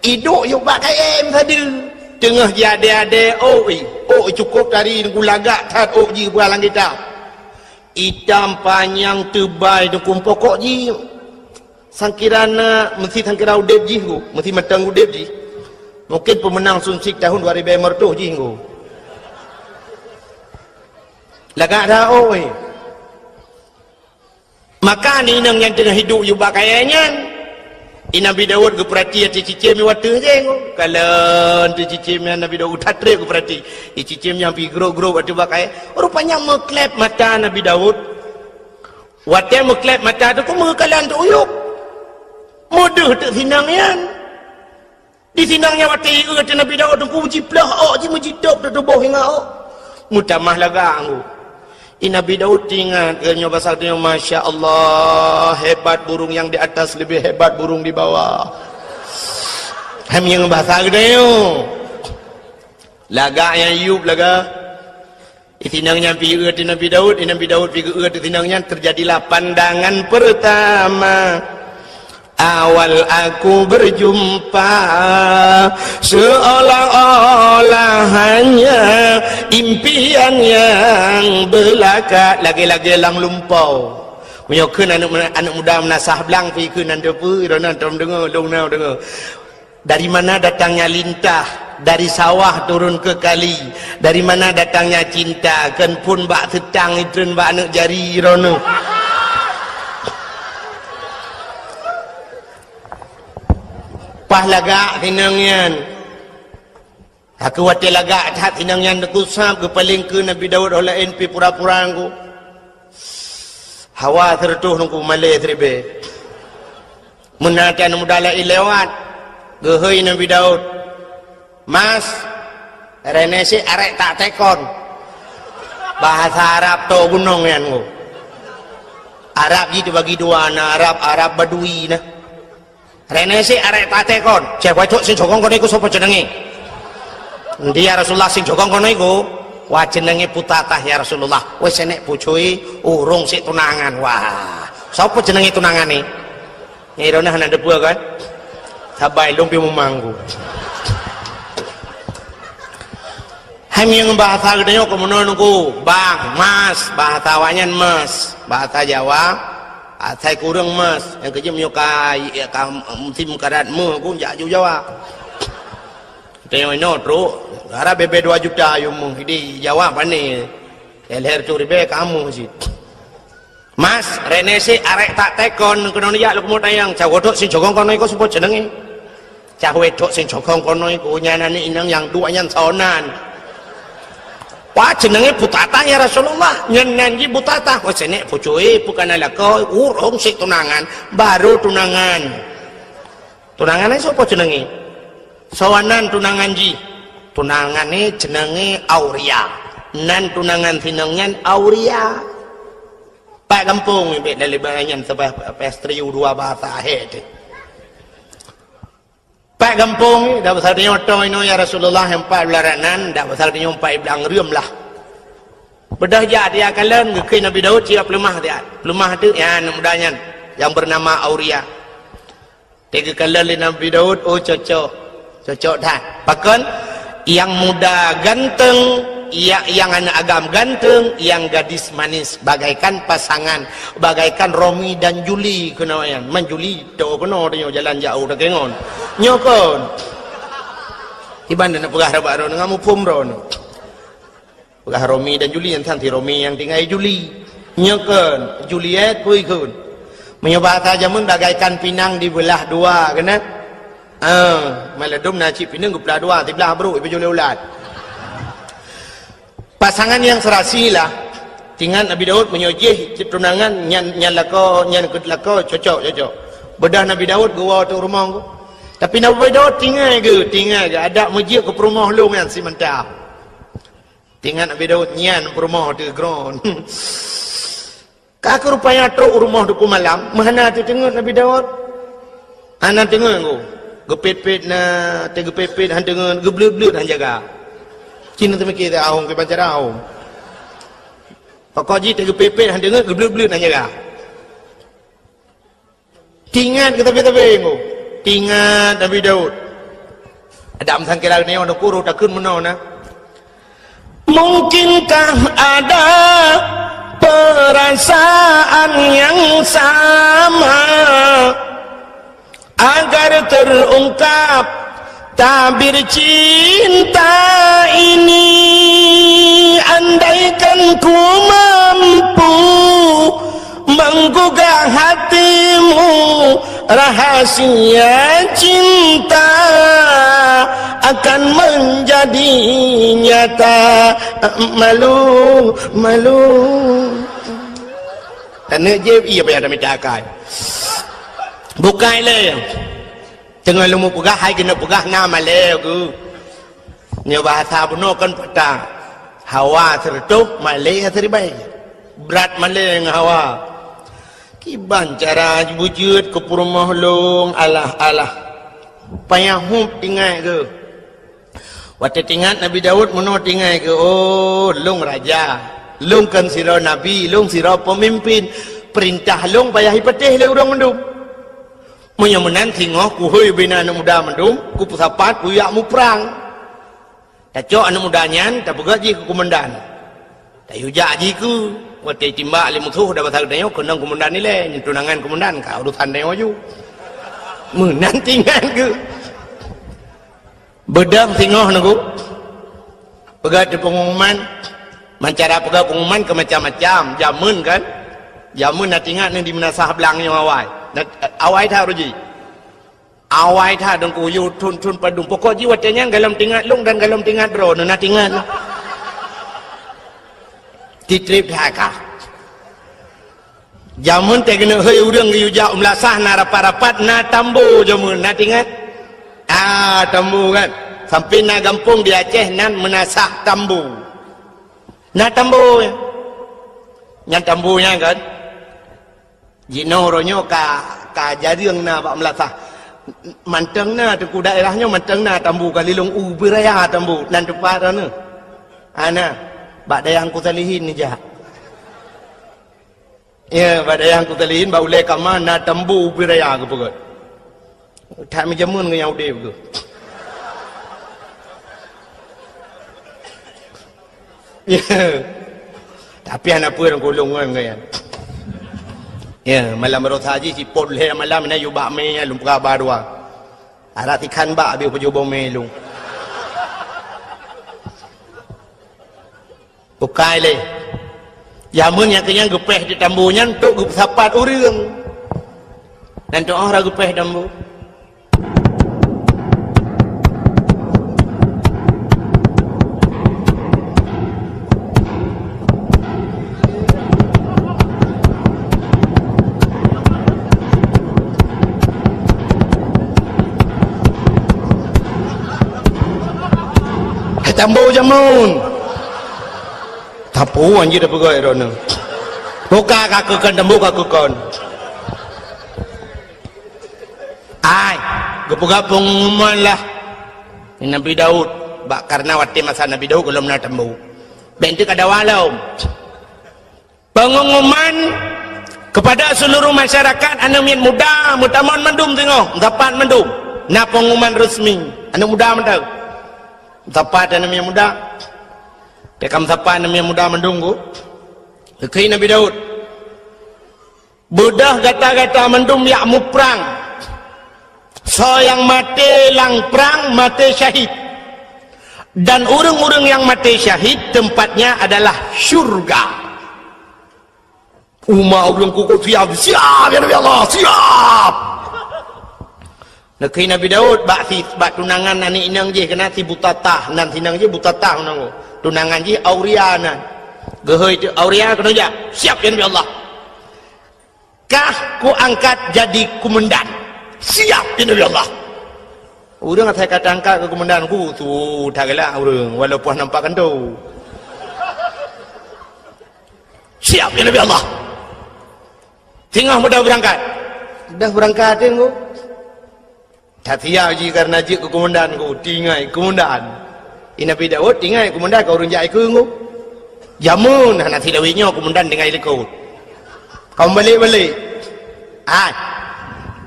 Iduek yôk bak kayée meusadeue. Teungoh jiadée-adée ôk, ôk cukup tari teungku, lagak that ôk jih bak lam kitab. Itam panyang teubai teungku, pokok jih sangkira na, meusti sangkira udeb jih teungku, meusti mantong udeb jih. Mungkin peumeunang Sunsik tahun dua ribée meureutoh jih teungku. Lagak that ôk. Maka aneuëk inong nyang teungoh iduek yôk bak kayée nyan, i Nabi Daud geupeurati ateueh cicém nyang watée jih. Kalon ateueh cicém nyan Nabi Daud that treb geupeurati. I cicém nyan pi grôp-grôp ateueh bak kayée. Rupanya meukleb mata Nabi Daud. Watée meukleb mata teungku meukalon teuyueb. Meudeuh teuk si inong nyan. Di si inong nyan watée ieu ateueh Nabi Daud teungku, jiplôh ôk jih, meujitôb teutuboh ingat ôk. Meutamah lagak teungku. I Nabi Daud teuingat, geutanyoe basa geutanyoe, "Masya Allah, hebat burung yang di atas lebih hebat burung di bawah." Hai meunyoe basa geutanyoe. Lagak nyang yueb lagak. I si inong nyan pi ieu ateueh Nabi Daud, i Nabi Daud pi geu-eu ateueh si inong nyan, terjadilah pandangan pertama. Awal aku berjumpa, seolah-olah hanya impian yang belaka, lagée-lagée lam lumpoe. Meunyoe kheun aneuëk, aneuëk muda meunasah blang pi kheun nan teupeu, droeneuh tom deungoe, lôn na deungoe. Dari mana datangnya lintah? Dari sawah turun ke kali. Dari mana datangnya cinta? Kon phon bak seutang itreun bak aneuëk jari droeneuh. Paih lagak si inong nyan. Aku watée lagak that si inong nyan teungku sab geupaleng keu Nabi Daud, ho laén pi pura-pura teungku. Hawa sireutôh teungku, malée siribée. Meunan teuh aneuëk muda laén lewat, geuhôi Nabi Daud, "Mas, reuneueh sit arék tak tekon." Bahasa Arab toe gunong nyan teungku. Arab jih teubagi dua, na Arab, Arab Badui na. "Reuneueh sit arék tak tekon." "Ceh, wacok sing sogong keunoe iku soe po ceunenge?" "Ndi ya Rasulullah, sing sogong keunoe iku?" "Wah, ceunenge putatah ya Rasulullah." "Weh, senek pucui, ureuëng sit tunangan." "Wah, soe po ceunenge tunangan ni?" Nyan droeneuh hana teupeue kan? Sabai lôn pi mumang ku. Hai meunyoe bahasa geutanyoe keu meunoe teungku, bang, mas, bahasa awaknyan mas, bahasa Jawa, asai kureueng mas, nyang keujeuet meunyoe ka, ka musim karat meuh ku jak ju Jawa. Geutanyoe inoe trok, gara bebe dua juta yum meuh, di Jawa pane, leher tu ribée kamoe cit. Mas, reuneueh sit arék tak tekon, keunoe jak lôn keumeung tanyong, cawoe trok sing sogong keunoe iku soe po ceunenge? Cahwe trok sing sokong konoi ku nyan aneuk inong nyang duek nyan saonan. Wah, ceungeunge putatah ya Rasulullah. Nyan nan jih putatah. Wah, senek pucue pukana lakoe urong sik tunangan. Baru tunangan. Tunangan ai sopo ceungeunge? Saonan tunangan jih. Tunangan ni ceungeunge Auria. Nan tunangan sinong nyan Auria. Pat gampông ibek dari nyan sabab pastri dua bahasa akhé teuh. Pat gampông, dak pasal tanyoe toh inoe ya Rasulullah, empat belas ranan, dak pasal tanyoe empat belas reuem lah. Beudôh jak dia kalon, geukheun Nabi Daud siap peuleumah dia. Peuleumah tu ya aneuk muda nyan yang bernama Auria. Teuka kalon lé Nabi Daud, oh cocok. Cocok that. Pakon? Yang muda ganteng, ya, yang aneuk agam ganteng, yang gadis manis, bagaikan pasangan, bagaikan Romi dan Juli keunoe nyan. Man Juli to keunoe tanyoe jalan jauh dak ngon. Nyoe kon. Iban na peugah rabat ron ngam muphom ron. Peugah Romi dan Juli, nyan si Romi nyang tinggai Juli. Nyoe kon, Juliet pui kon. Meunyoe bahasa jameun bagaikan pinang dibelah dua, keunan? Ah, maladum na cit pinang geupeulah dua, siblah brok ipeujulée ulat. Pasangan yang serasi lah. Tingat Nabi Daud meunyoe jih cit tunangan nyan, nyan lakoe, nyan keu lakoe cocok, cocok. Beudôh Nabi Daud geuwoe teuk rumoh. Tapi Nabi Daud tinggai geuh, tinggai geuh adak meujeuet keu peurumoh lôn nyan simanta. Tingat Nabi Daud nyan peurumoh teuh kron. Ka keuh rupanya trok u rumoh teungku malam, meuhana teuteungeut Nabi Daud. Hana teungeut ku. Geupet-pet na, teugeupet-pet han teungeut, geubleut-bleut han jaga. Cina teumike teu ahong ke bancara ahong. Pokok jih teugeupet-pet han teungeut, geubleut-bleut han jaga. Tingat keu sabe-sabe nyoe. Tingat Nabi Daud. Adak meusangkira nyoe neukuru takheun meunoe na. Mungkinkah ada perasaan yang sama agar terungkap tabir cinta ini, andaikan ku mampu menggugah hatimu, rahasia cinta akan menjadi nyata. Malu, malu. Taneuk jeb, iya payah tamita akai. Bukai lé. Teungoh lôn peugah, hai keuneuk peugah na malée geuh. Nyoe bahasa bunoe kon patah. Hawa sireutoh, malée siribée. Brat malée ngon hawa. Kiban cara beujeuet keu peurumoh lôn, alah, alah. Payah hup tingat geuh. Watée tingat Nabi Daud meunoe tingai keu, "Oh, lôn raja, lôn kon sidroe nabi, lôn sidroe peumimpin. Peurintah lôn payah jipatéh lé ureuëng mandum. Meunyoe meunan singoh kuhôi bina aneuëk muda mandum, kupeusapat kujak muprang. Tacok aneuëk muda nyan tapeugét jih keu keumandan. Tayue jak jih keu, watée timbak lé musoh dak basa geutanyoe keunong keumandan ilée, nyan tunangan keumandan ka urosan tanyoe ju." Meunan tingat keu. Beudang singoh nunggu. Peugah di pengumuman, mancara peugah pengumuman ke macam-macam. Jameun kan? Jameun na tingat ni di meunasah blang nyoe awai. Na, awai that uji. Awai that dong kuyu thon-thon padum. Pokok ji watée nyan galom tingat lung dan galom tingat droe na tingat. Titrip that kah. Jameun teuh keuneuk hôi ureuëng geuyue jak u meulasah na rapat-rapat na tambo jameun, na tingat? Ah, tambo kan. Sampai na gampông di Aceh nan meunasah tambo. Na tambo. Nyan tambo nyan kan. Jinoe uroe nyoe ka, ka jareueng na bak meulasah. Mantong na teungku daerah nyoe mantong na tambo ka lilong u beuraya tambo nan teumpat na. Ana bak dayah Teungku Salihin nijak. Ya, bak dayah Teungku Salihin, bak ulée kama na tambo ubé raya geupeugét. That meujameun ngon nyang udeb geuh. Ya. Tapi hana peue lam kulong ngon nyan. Ya, malam baroesa jih sipot lhée malam na yue bak mé nyan lôn peugah ba dua. Arak tikhan bak habéh peujoh bomé lôn. Bukai lé. Jameun nyang keunyan geupéh di tambo nyan untuk geupeusapat ureuëng. Dan tu'oh ra geupéh tambo. Tambo jameun. Tapu anjir dah peugah droeneuh. Buka ka keukon, tambo ka keukon. Ai, geupeugah pengumuman lah. Nabi Daud, bak karena watée masa Nabi Daud gohlom na tambo. Bék teuka dawa lom. Pengumuman kepada seluruh masyarakat, aneuk miet muda, meutamong mandum singoh, meusapat mandum. Na pengumuman resmi, aneuk muda mantong. Meusapat aneuk miet muda. Teuka meusapat aneuk miet muda mandum ku. Geukheun Nabi Daud. Beudôh gata-gata mandum jak muprang. Soe nyang maté lam prang, maté syahid. Dan ureuëng-ureuëng nyang maté syahid, tempatnya adalah syurga. Umat ureuëng kukuh siap, siap, ya Nabi Allah, siap! Neukheun Nabi Daud bak si, bak tunangan aneuk inong jih, keunan si Butatah, nan si inong jih Butatah nan. Tunangan jih Auria nan. Geuhôi teuk Auria keunoe jak, siap, ya Nabi Allah. Kah kuangkat jadi kumandan. Siap, ya Nabi Allah. Ureuëng asai ka tangkat keu kumandan ku, su that galak ureuëng, walaupun nampak kantô. Siap, ya Nabi Allah. Singoh mudah beurangkat. Dah beurangkat, Teungku. That siap jih karena jeuet keu kumandan ku, tinggai kumandan. I Nabi Daud tinggai kumandan ka ureuëng jak ikeu ku. Jameun hana silawét nyoe kumandan tinggai likot. Ka meubalek-balek. Ah.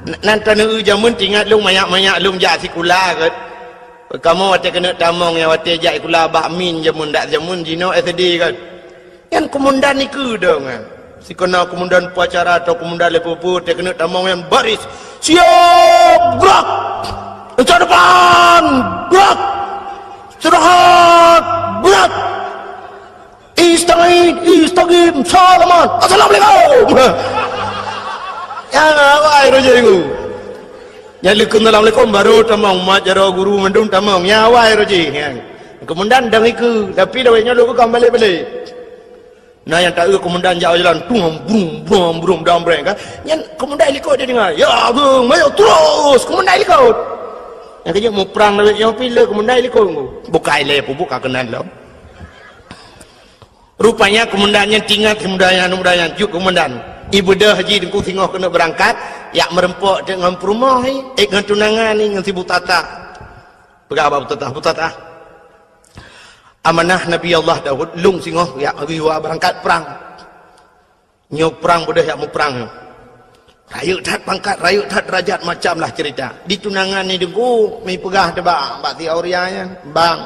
N-, nan taneuk jameun teuingat lôn manyak-manyak lôn jak sikula kan. Kamoe watée keuneuk tamong nyang watée jak sikula bak min jameun dak jameun jinoe S D kan. Nyan kumandan ikeu dong, eh. Sikeuna kumandan upacara atau kumandan lé peue-peue, teuh keuneuk tamong nyan baris. Siap, gerak! Insan depan, gerak! Istirahat, gerak! Istagid, istagim, salaman, assalamualaikum! Nyan awai roh jih ngu. Nyan leukeun assalamualaikum, baru tamong, mat jaroe guru mandum tamong. Nyan awai roh jih, nyan. Kumandan dong ikeu, tapi lawét nyoe lôn ka balek-balek. Na nyang taeu kumandan jak jalan, tung, brum, brum, brum, dam breng, kan? Nyan kumandan likot dia dengar. Ya, brum, ayo terus, kumandan likot. Nyang keuneuk muprang lawét nyoe pih le kumandan likot ngu. Bukai lé pubuk ka keunan lom. Rupanya kumandan nyan teuingat kumandan nyan, muda nyan, jeuet kumandan. Ibeudôh jih Teungku singoh keuneuk beurangkat, jak meureumpok teuk ngon peurumoh, eh, ngon tunangan ni, ngon si Butatah. Peugah bak Butatah, Butatah. Amanah Nabi Allah Daud, lôn singoh jak geuyue beurangkat prang. Nyoe prang beudôh jak muprang nyoe. Rayeuk that pangkat, rayeuk that derajat, macam lah cerita. Di tunangan ni Teungku, mi peugah teuh bak, bak si Auria nyan, "Bang,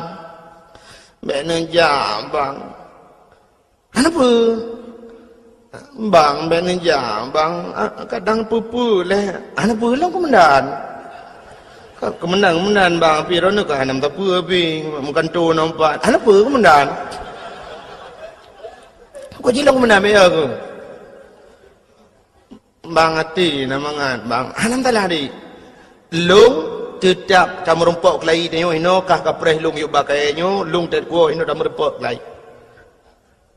bék neujak, Bang." "Hana peue?" "Bang, bék neujak, Bang. Ah, kadang peue-peue lé." "Hana peue lom, Kumandan." "Ka, Kumandan, Kumandan, Bang, pih droeneuh ka hana meusapeue pih, meukanto na umpat." "Hana peue, Kumandan." "Kok jilong, Kumandan, bék ya keuh." "Bang, até na mangat, Bang." "Hana meusalah, Dik. Lôn teutab tameurumpok keulayi tanyoe, inoe kah kapreh lôn yub bak kayée nyoe, lôn teukuwoe inoe tameurumpok keulayi."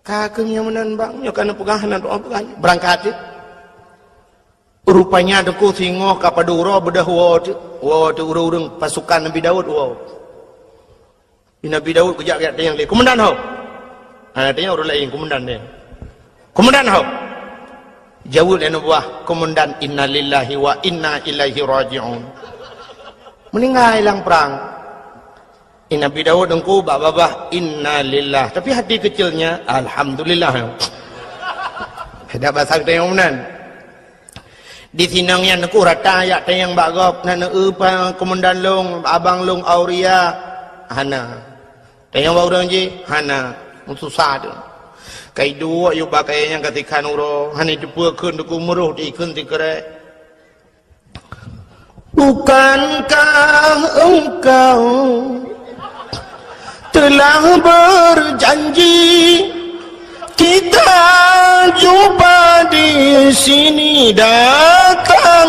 "Ka keuh nyang meunan, Bang, nyoe ka neupeugah, na doa peugah." Beurangkat jih. Rupanya Teungku singoh ka padub uroe beudôh woe teuk, woe teuk ureuëng-ureuëng pasukan Nabi Daud woe. Di Nabi Daud geujak-jak tanyong lé, "Kumandan ho?" Hana tanyong ureuëng laén, kumandan nyan. "Kumandan ho?" Jaweueb lé aneuk buah, "Kumandan, innalillahi wa inna ilaihi raji'un." Meuninggai lam prang. Di Nabi Daud Teungku bak babah, "Innalillah." Tapi hati kecilnya, "Alhamdulillah." Dak basa tanyong meunan. Di sinong nyan Teungku rata jak tanyong bak gob, "Na neueu pa kumandan lôn, abang lôn Auria?" "Hana." "Tanyong bak ureuëng jih?" "Hana." Meususah teuk. Ka iduek yub bak kayée nyan ka sikhan uroe, hana iteupeue kheun Teungku, meuroh di kheun sikrek. Bukankah engkau telah berjanji, kita jumpa di sini, datanglah.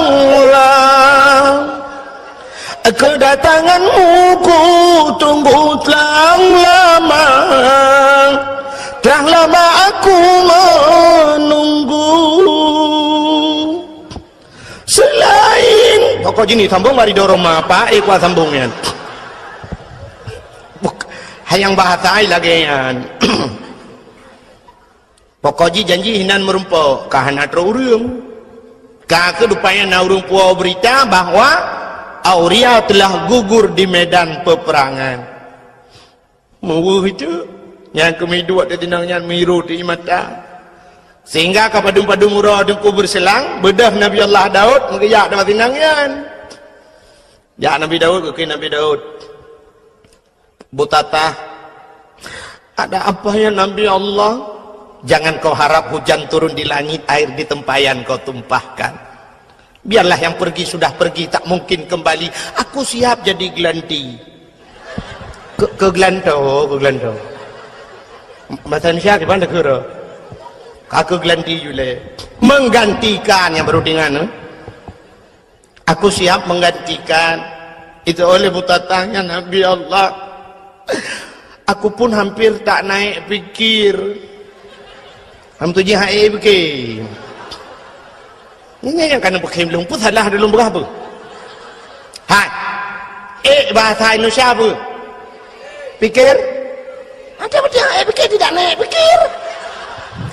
Kedatanganmu ku tunggu telah lama, telah lama aku menunggu. Selain pokok jini sambung bari dorong ma, apa, eh, kuat sambung nyan. Buk-, Hai nyang bahasa ai lagée nyan. Pokok jih janji hinan meurumpok, ka hana trok ureuëng. Ka keuh rupanya na ureuëng puwoe beurita bahwa Auria telah gugur di medan peperangan. Meuweuh itu, nyang keumiduek di tinong nyan miru di mata. Sehingga ka padum-padum uroe Teungku beureuselang, beudôh Nabi Allah Daud meugeujak di tinong nyan. Jak Nabi Daud, geukheun Nabi Daud, "Butatah, ada apa ya Nabi Allah? Jangan kau harap hujan turun di langit, air di tempayan kau tumpahkan. Biarlah yang pergi sudah pergi, tak mungkin kembali. Aku siap jadi gelanti." Ke, ke gelanto, ke gelanto. Bahasa Indonesia gimana, kira? Ka ke gelanti jule. Menggantikan yang baru dengan, eh? "Aku siap menggantikan." Itu oleh butatahnya Nabi Allah. "Aku pun hampir tak naik pikir." Ham tu jih hai pikir. Ini yang kana pikir belum pun salah dalam berapa? Hai. Eh, bahasa Indonesia apa? Pikir? Ada betul eh pikir tidak naik pikir.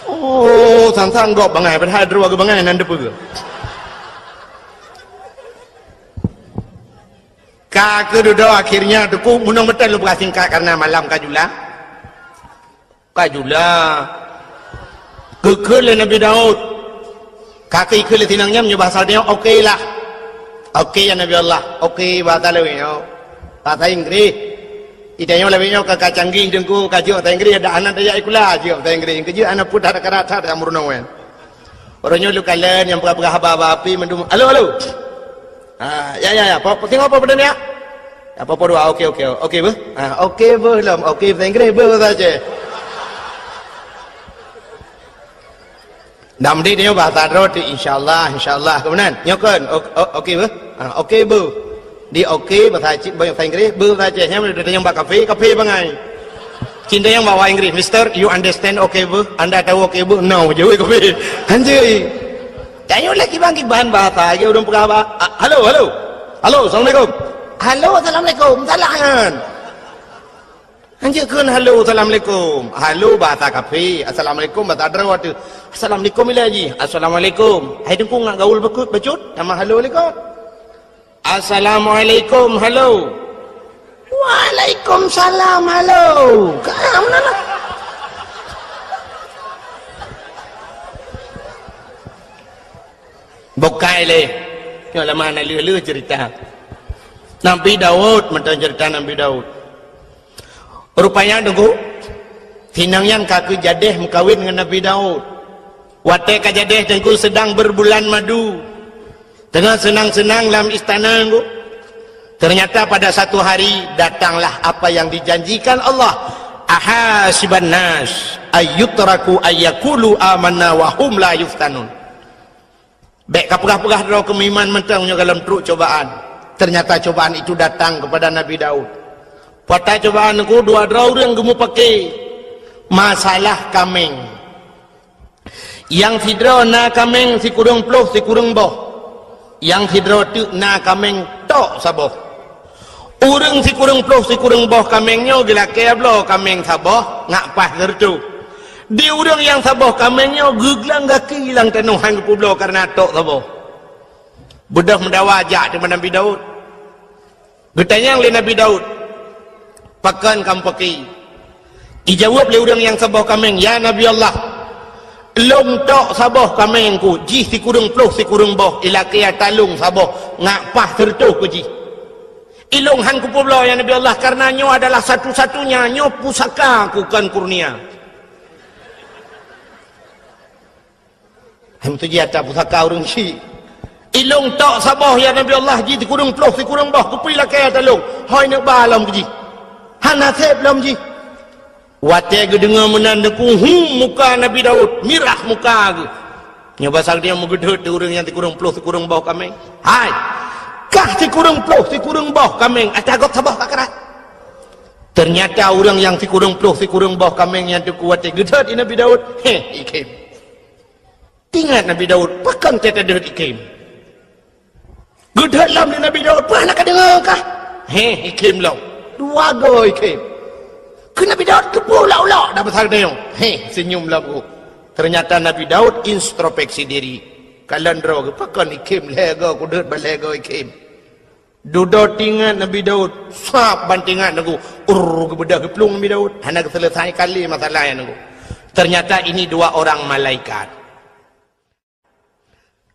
Oh, sang-sang gop bangai padahal dua bangai nan depa. Ka keududoe akhirnya Teungku, meunong meuteun lôn peugah singkat karena malam ka jula. Ka jula. Geukheun lé Nabi Daud. Ka geukheun lé tinong nyan meunyoe bahasa nyoe, "Oke lah." Oke ya Nabi Allah. Oke bahasa lawét nyoe. Bahasa Inggris. Ita nyoe lawét nyoe ka, ka canggih Teungku, ka jeuet bahasa Inggris, dak hana tajak sikula, jeuet bahasa Inggris. Keujeuet hana pun that karat that meurunoe. Uroe nyoe lôn kalon nyang peugah-peugah haba-haba api mandum. Halo, halo. Ha, ya, ya, ya. Po, po, singoh po peudeueng ya? Ya, po, po dua. Oke, oke. Oke beuh. Ha, oke beuh lom. Oke bahasa Inggris beuh bahasa Aceh. Nam di nyoe bahasa droe tu insyaallah, insyaallah. Kemudian, nyoe kan. O-, o-, oke beuh. Ha, oke beuh. Di oke bahasa Aceh, bahasa Inggris, beuh bahasa Aceh. Nyang udah tanyong bak kafe, kafe bangai. Cinta yang bawa Inggris, "Mister, you understand oke beuh? Anda tahu oke beuh?" "No," jawab kafe. Hanjeuet. Tanyoe lagi bang kiban bahasa, lagi ureuëng peugah ba-, a-, "Halo, halo. Halo, assalamualaikum." "Halo, assalamualaikum." Salah kan? Hanjeuet kheun halo, assalamualaikum. Halo bahasa kafe, assalamualaikum bahasa droe tu. Assalamualaikum ila ji. Assalamualaikum. Hai Teungku ngat gaul beukut bacut, nama halo likot. Assalamualaikum, halo. Waalaikumsalam, halo. Ka meunan lah. Bukai lé. Nyoe lama na leuh-leuh cerita. Nabi Daud, mantong cerita Nabi Daud. Rupanya Teungku, tinong nyan ka keu jadeh meukawen ngon Nabi Daud. Watée ka jadeh Teungku sedang berbulan madu. Teungoh seunang-seunang lam istana Teungku. Ternyata pada satu hari datanglah apa yang dijanjikan Allah. "Ahasiban nas ayyutraku ayyakulu amanna wa hum la yuftanun." Bék ka peugah-peugah droe keu meuiman mantong nyoe gohlom trok cobaan. Ternyata cobaan itu datang kepada Nabi Daud. Pata cobaan Teungku, dua droe ureuëng geumupake masalah kaméng. Nyang sidroe na kaméng sikureueng ploh sikureueng boh. Nyang sidroe teuk na kaméng tok saboh. Ureuëng sikureueng ploh sikureueng boh kaméng nyoe geulakée bloe kaméng saboh ngat paih sireutôh. Di ureuëng nyang saboh kaméng nyoe geuglang gaki lam tanoh han geupeubloe kareuna tok saboh. Beudôh meudawa jak teuma Nabi Daud. Geutanyong lé Nabi Daud, "Pakon kamoe pake?" Ijaweueb lé ureuëng nyang saboh kaméng, "Ya Nabi Allah, lôn tok saboh kaméng ku, jih sikureueng ploh sikureueng boh, ilakée talong saboh, ngat paih sireutôh ku jih. Ilôn han kupeubloe, ya Nabi Allah, kareuna nyoe adalah satu-satunya, nyoe pusaka ku kon kurnia." Hai meutuji ata pusaka ureuëng syik. "Ilôn tok saboh, ya Nabi Allah, jih sikureueng ploh sikureueng boh, kupeue ilakée ata lôn. Hôi neuk ba lom keu jih. Hana seb lom jih." Watée geudeungoe meunan Teungku, hum, muka Nabi Daud mirah muka geuh. Nyoe basa geutanyoe meugeudeuet di ureuëng nyang sikureueng ploh sikureueng boh kaméng. "Hai, kah sikureueng ploh sikureueng boh kaméng ata gob saboh ka krat." Ternyata ureuëng nyang sikureueng ploh sikureueng boh kaméng nyan Teungku watée geudeuet di Nabi Daud, heh, ikhém. Ingat Nabi Daud, pakon teuh tadeuet ikhém. Geudeuet lom lé Nabi Daud, peue hana kadeungoe kah? Heh, ikhém lom. Dua goe ikhém. Keu Nabi Daud keupeue ulok-ulok dah pasal nyoe. Heh, senyum lagu. Ternyata Nabi Daud introspeksi diri. Kalon droe geuh, pakon ikhém lhèe goe kudeuet bak lhèe goe ikhém. Dudoe tingat Nabi Daud, sab ban tingat Teungku. Ur, geubeudôh geuplueng Nabi Daud. Hana geuseuleusai kali masalah nyan Teungku. Ternyata ini dua orang malaikat.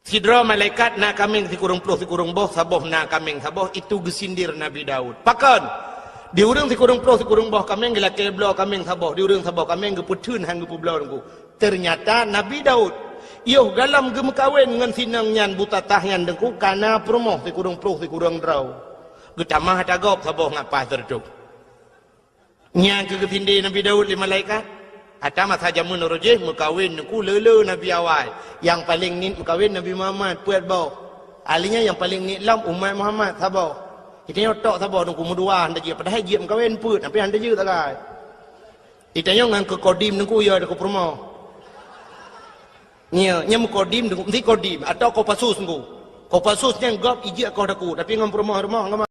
Sidroe malaikat na kaméng sikureueng ploh sikureueng boh, saboh na kaméng saboh, itu geusindir Nabi Daud. Pakon? Di ureueng sikureueng ploh sikureueng boh kaméng geulakèe bloe kaméng saboh, di ureueng saboh kaméng geupeutheun han geupeubloe Teungku. Ternyata Nabi Daud, yoh galom geumeukawen ngon si inong nyan buta tah nyan Teungku, ka na peurumoh sikureueng ploh sikureueng droe. Geutamah ata gob saboh ngon paih sireutôh. Nyan keuh geusindé Nabi Daud lé malaikat. Ata masa jameun uroe jéh meukawen Teungku le-le nabi awai. Nyang paleng niet meukawen Nabi Muhammad, peuet boh. Ahli nyan nyang paleng niet lom umat Muhammad, saboh. Geutanyoe tok saboh Teungku, meudua han tajeuet, padahai jeuet meukawen peuet, tapi han tajeuet sagai. Geutanyoe ngon keu kodim Teungku, ya, keu peurumoh. Nyo, nyo meukodim Teungku, meusti kodim atau Kopassus Teungku. Kopassus nyan gob ijeuet koh Teungku, tapi ngon peurumoh-rumoh ngon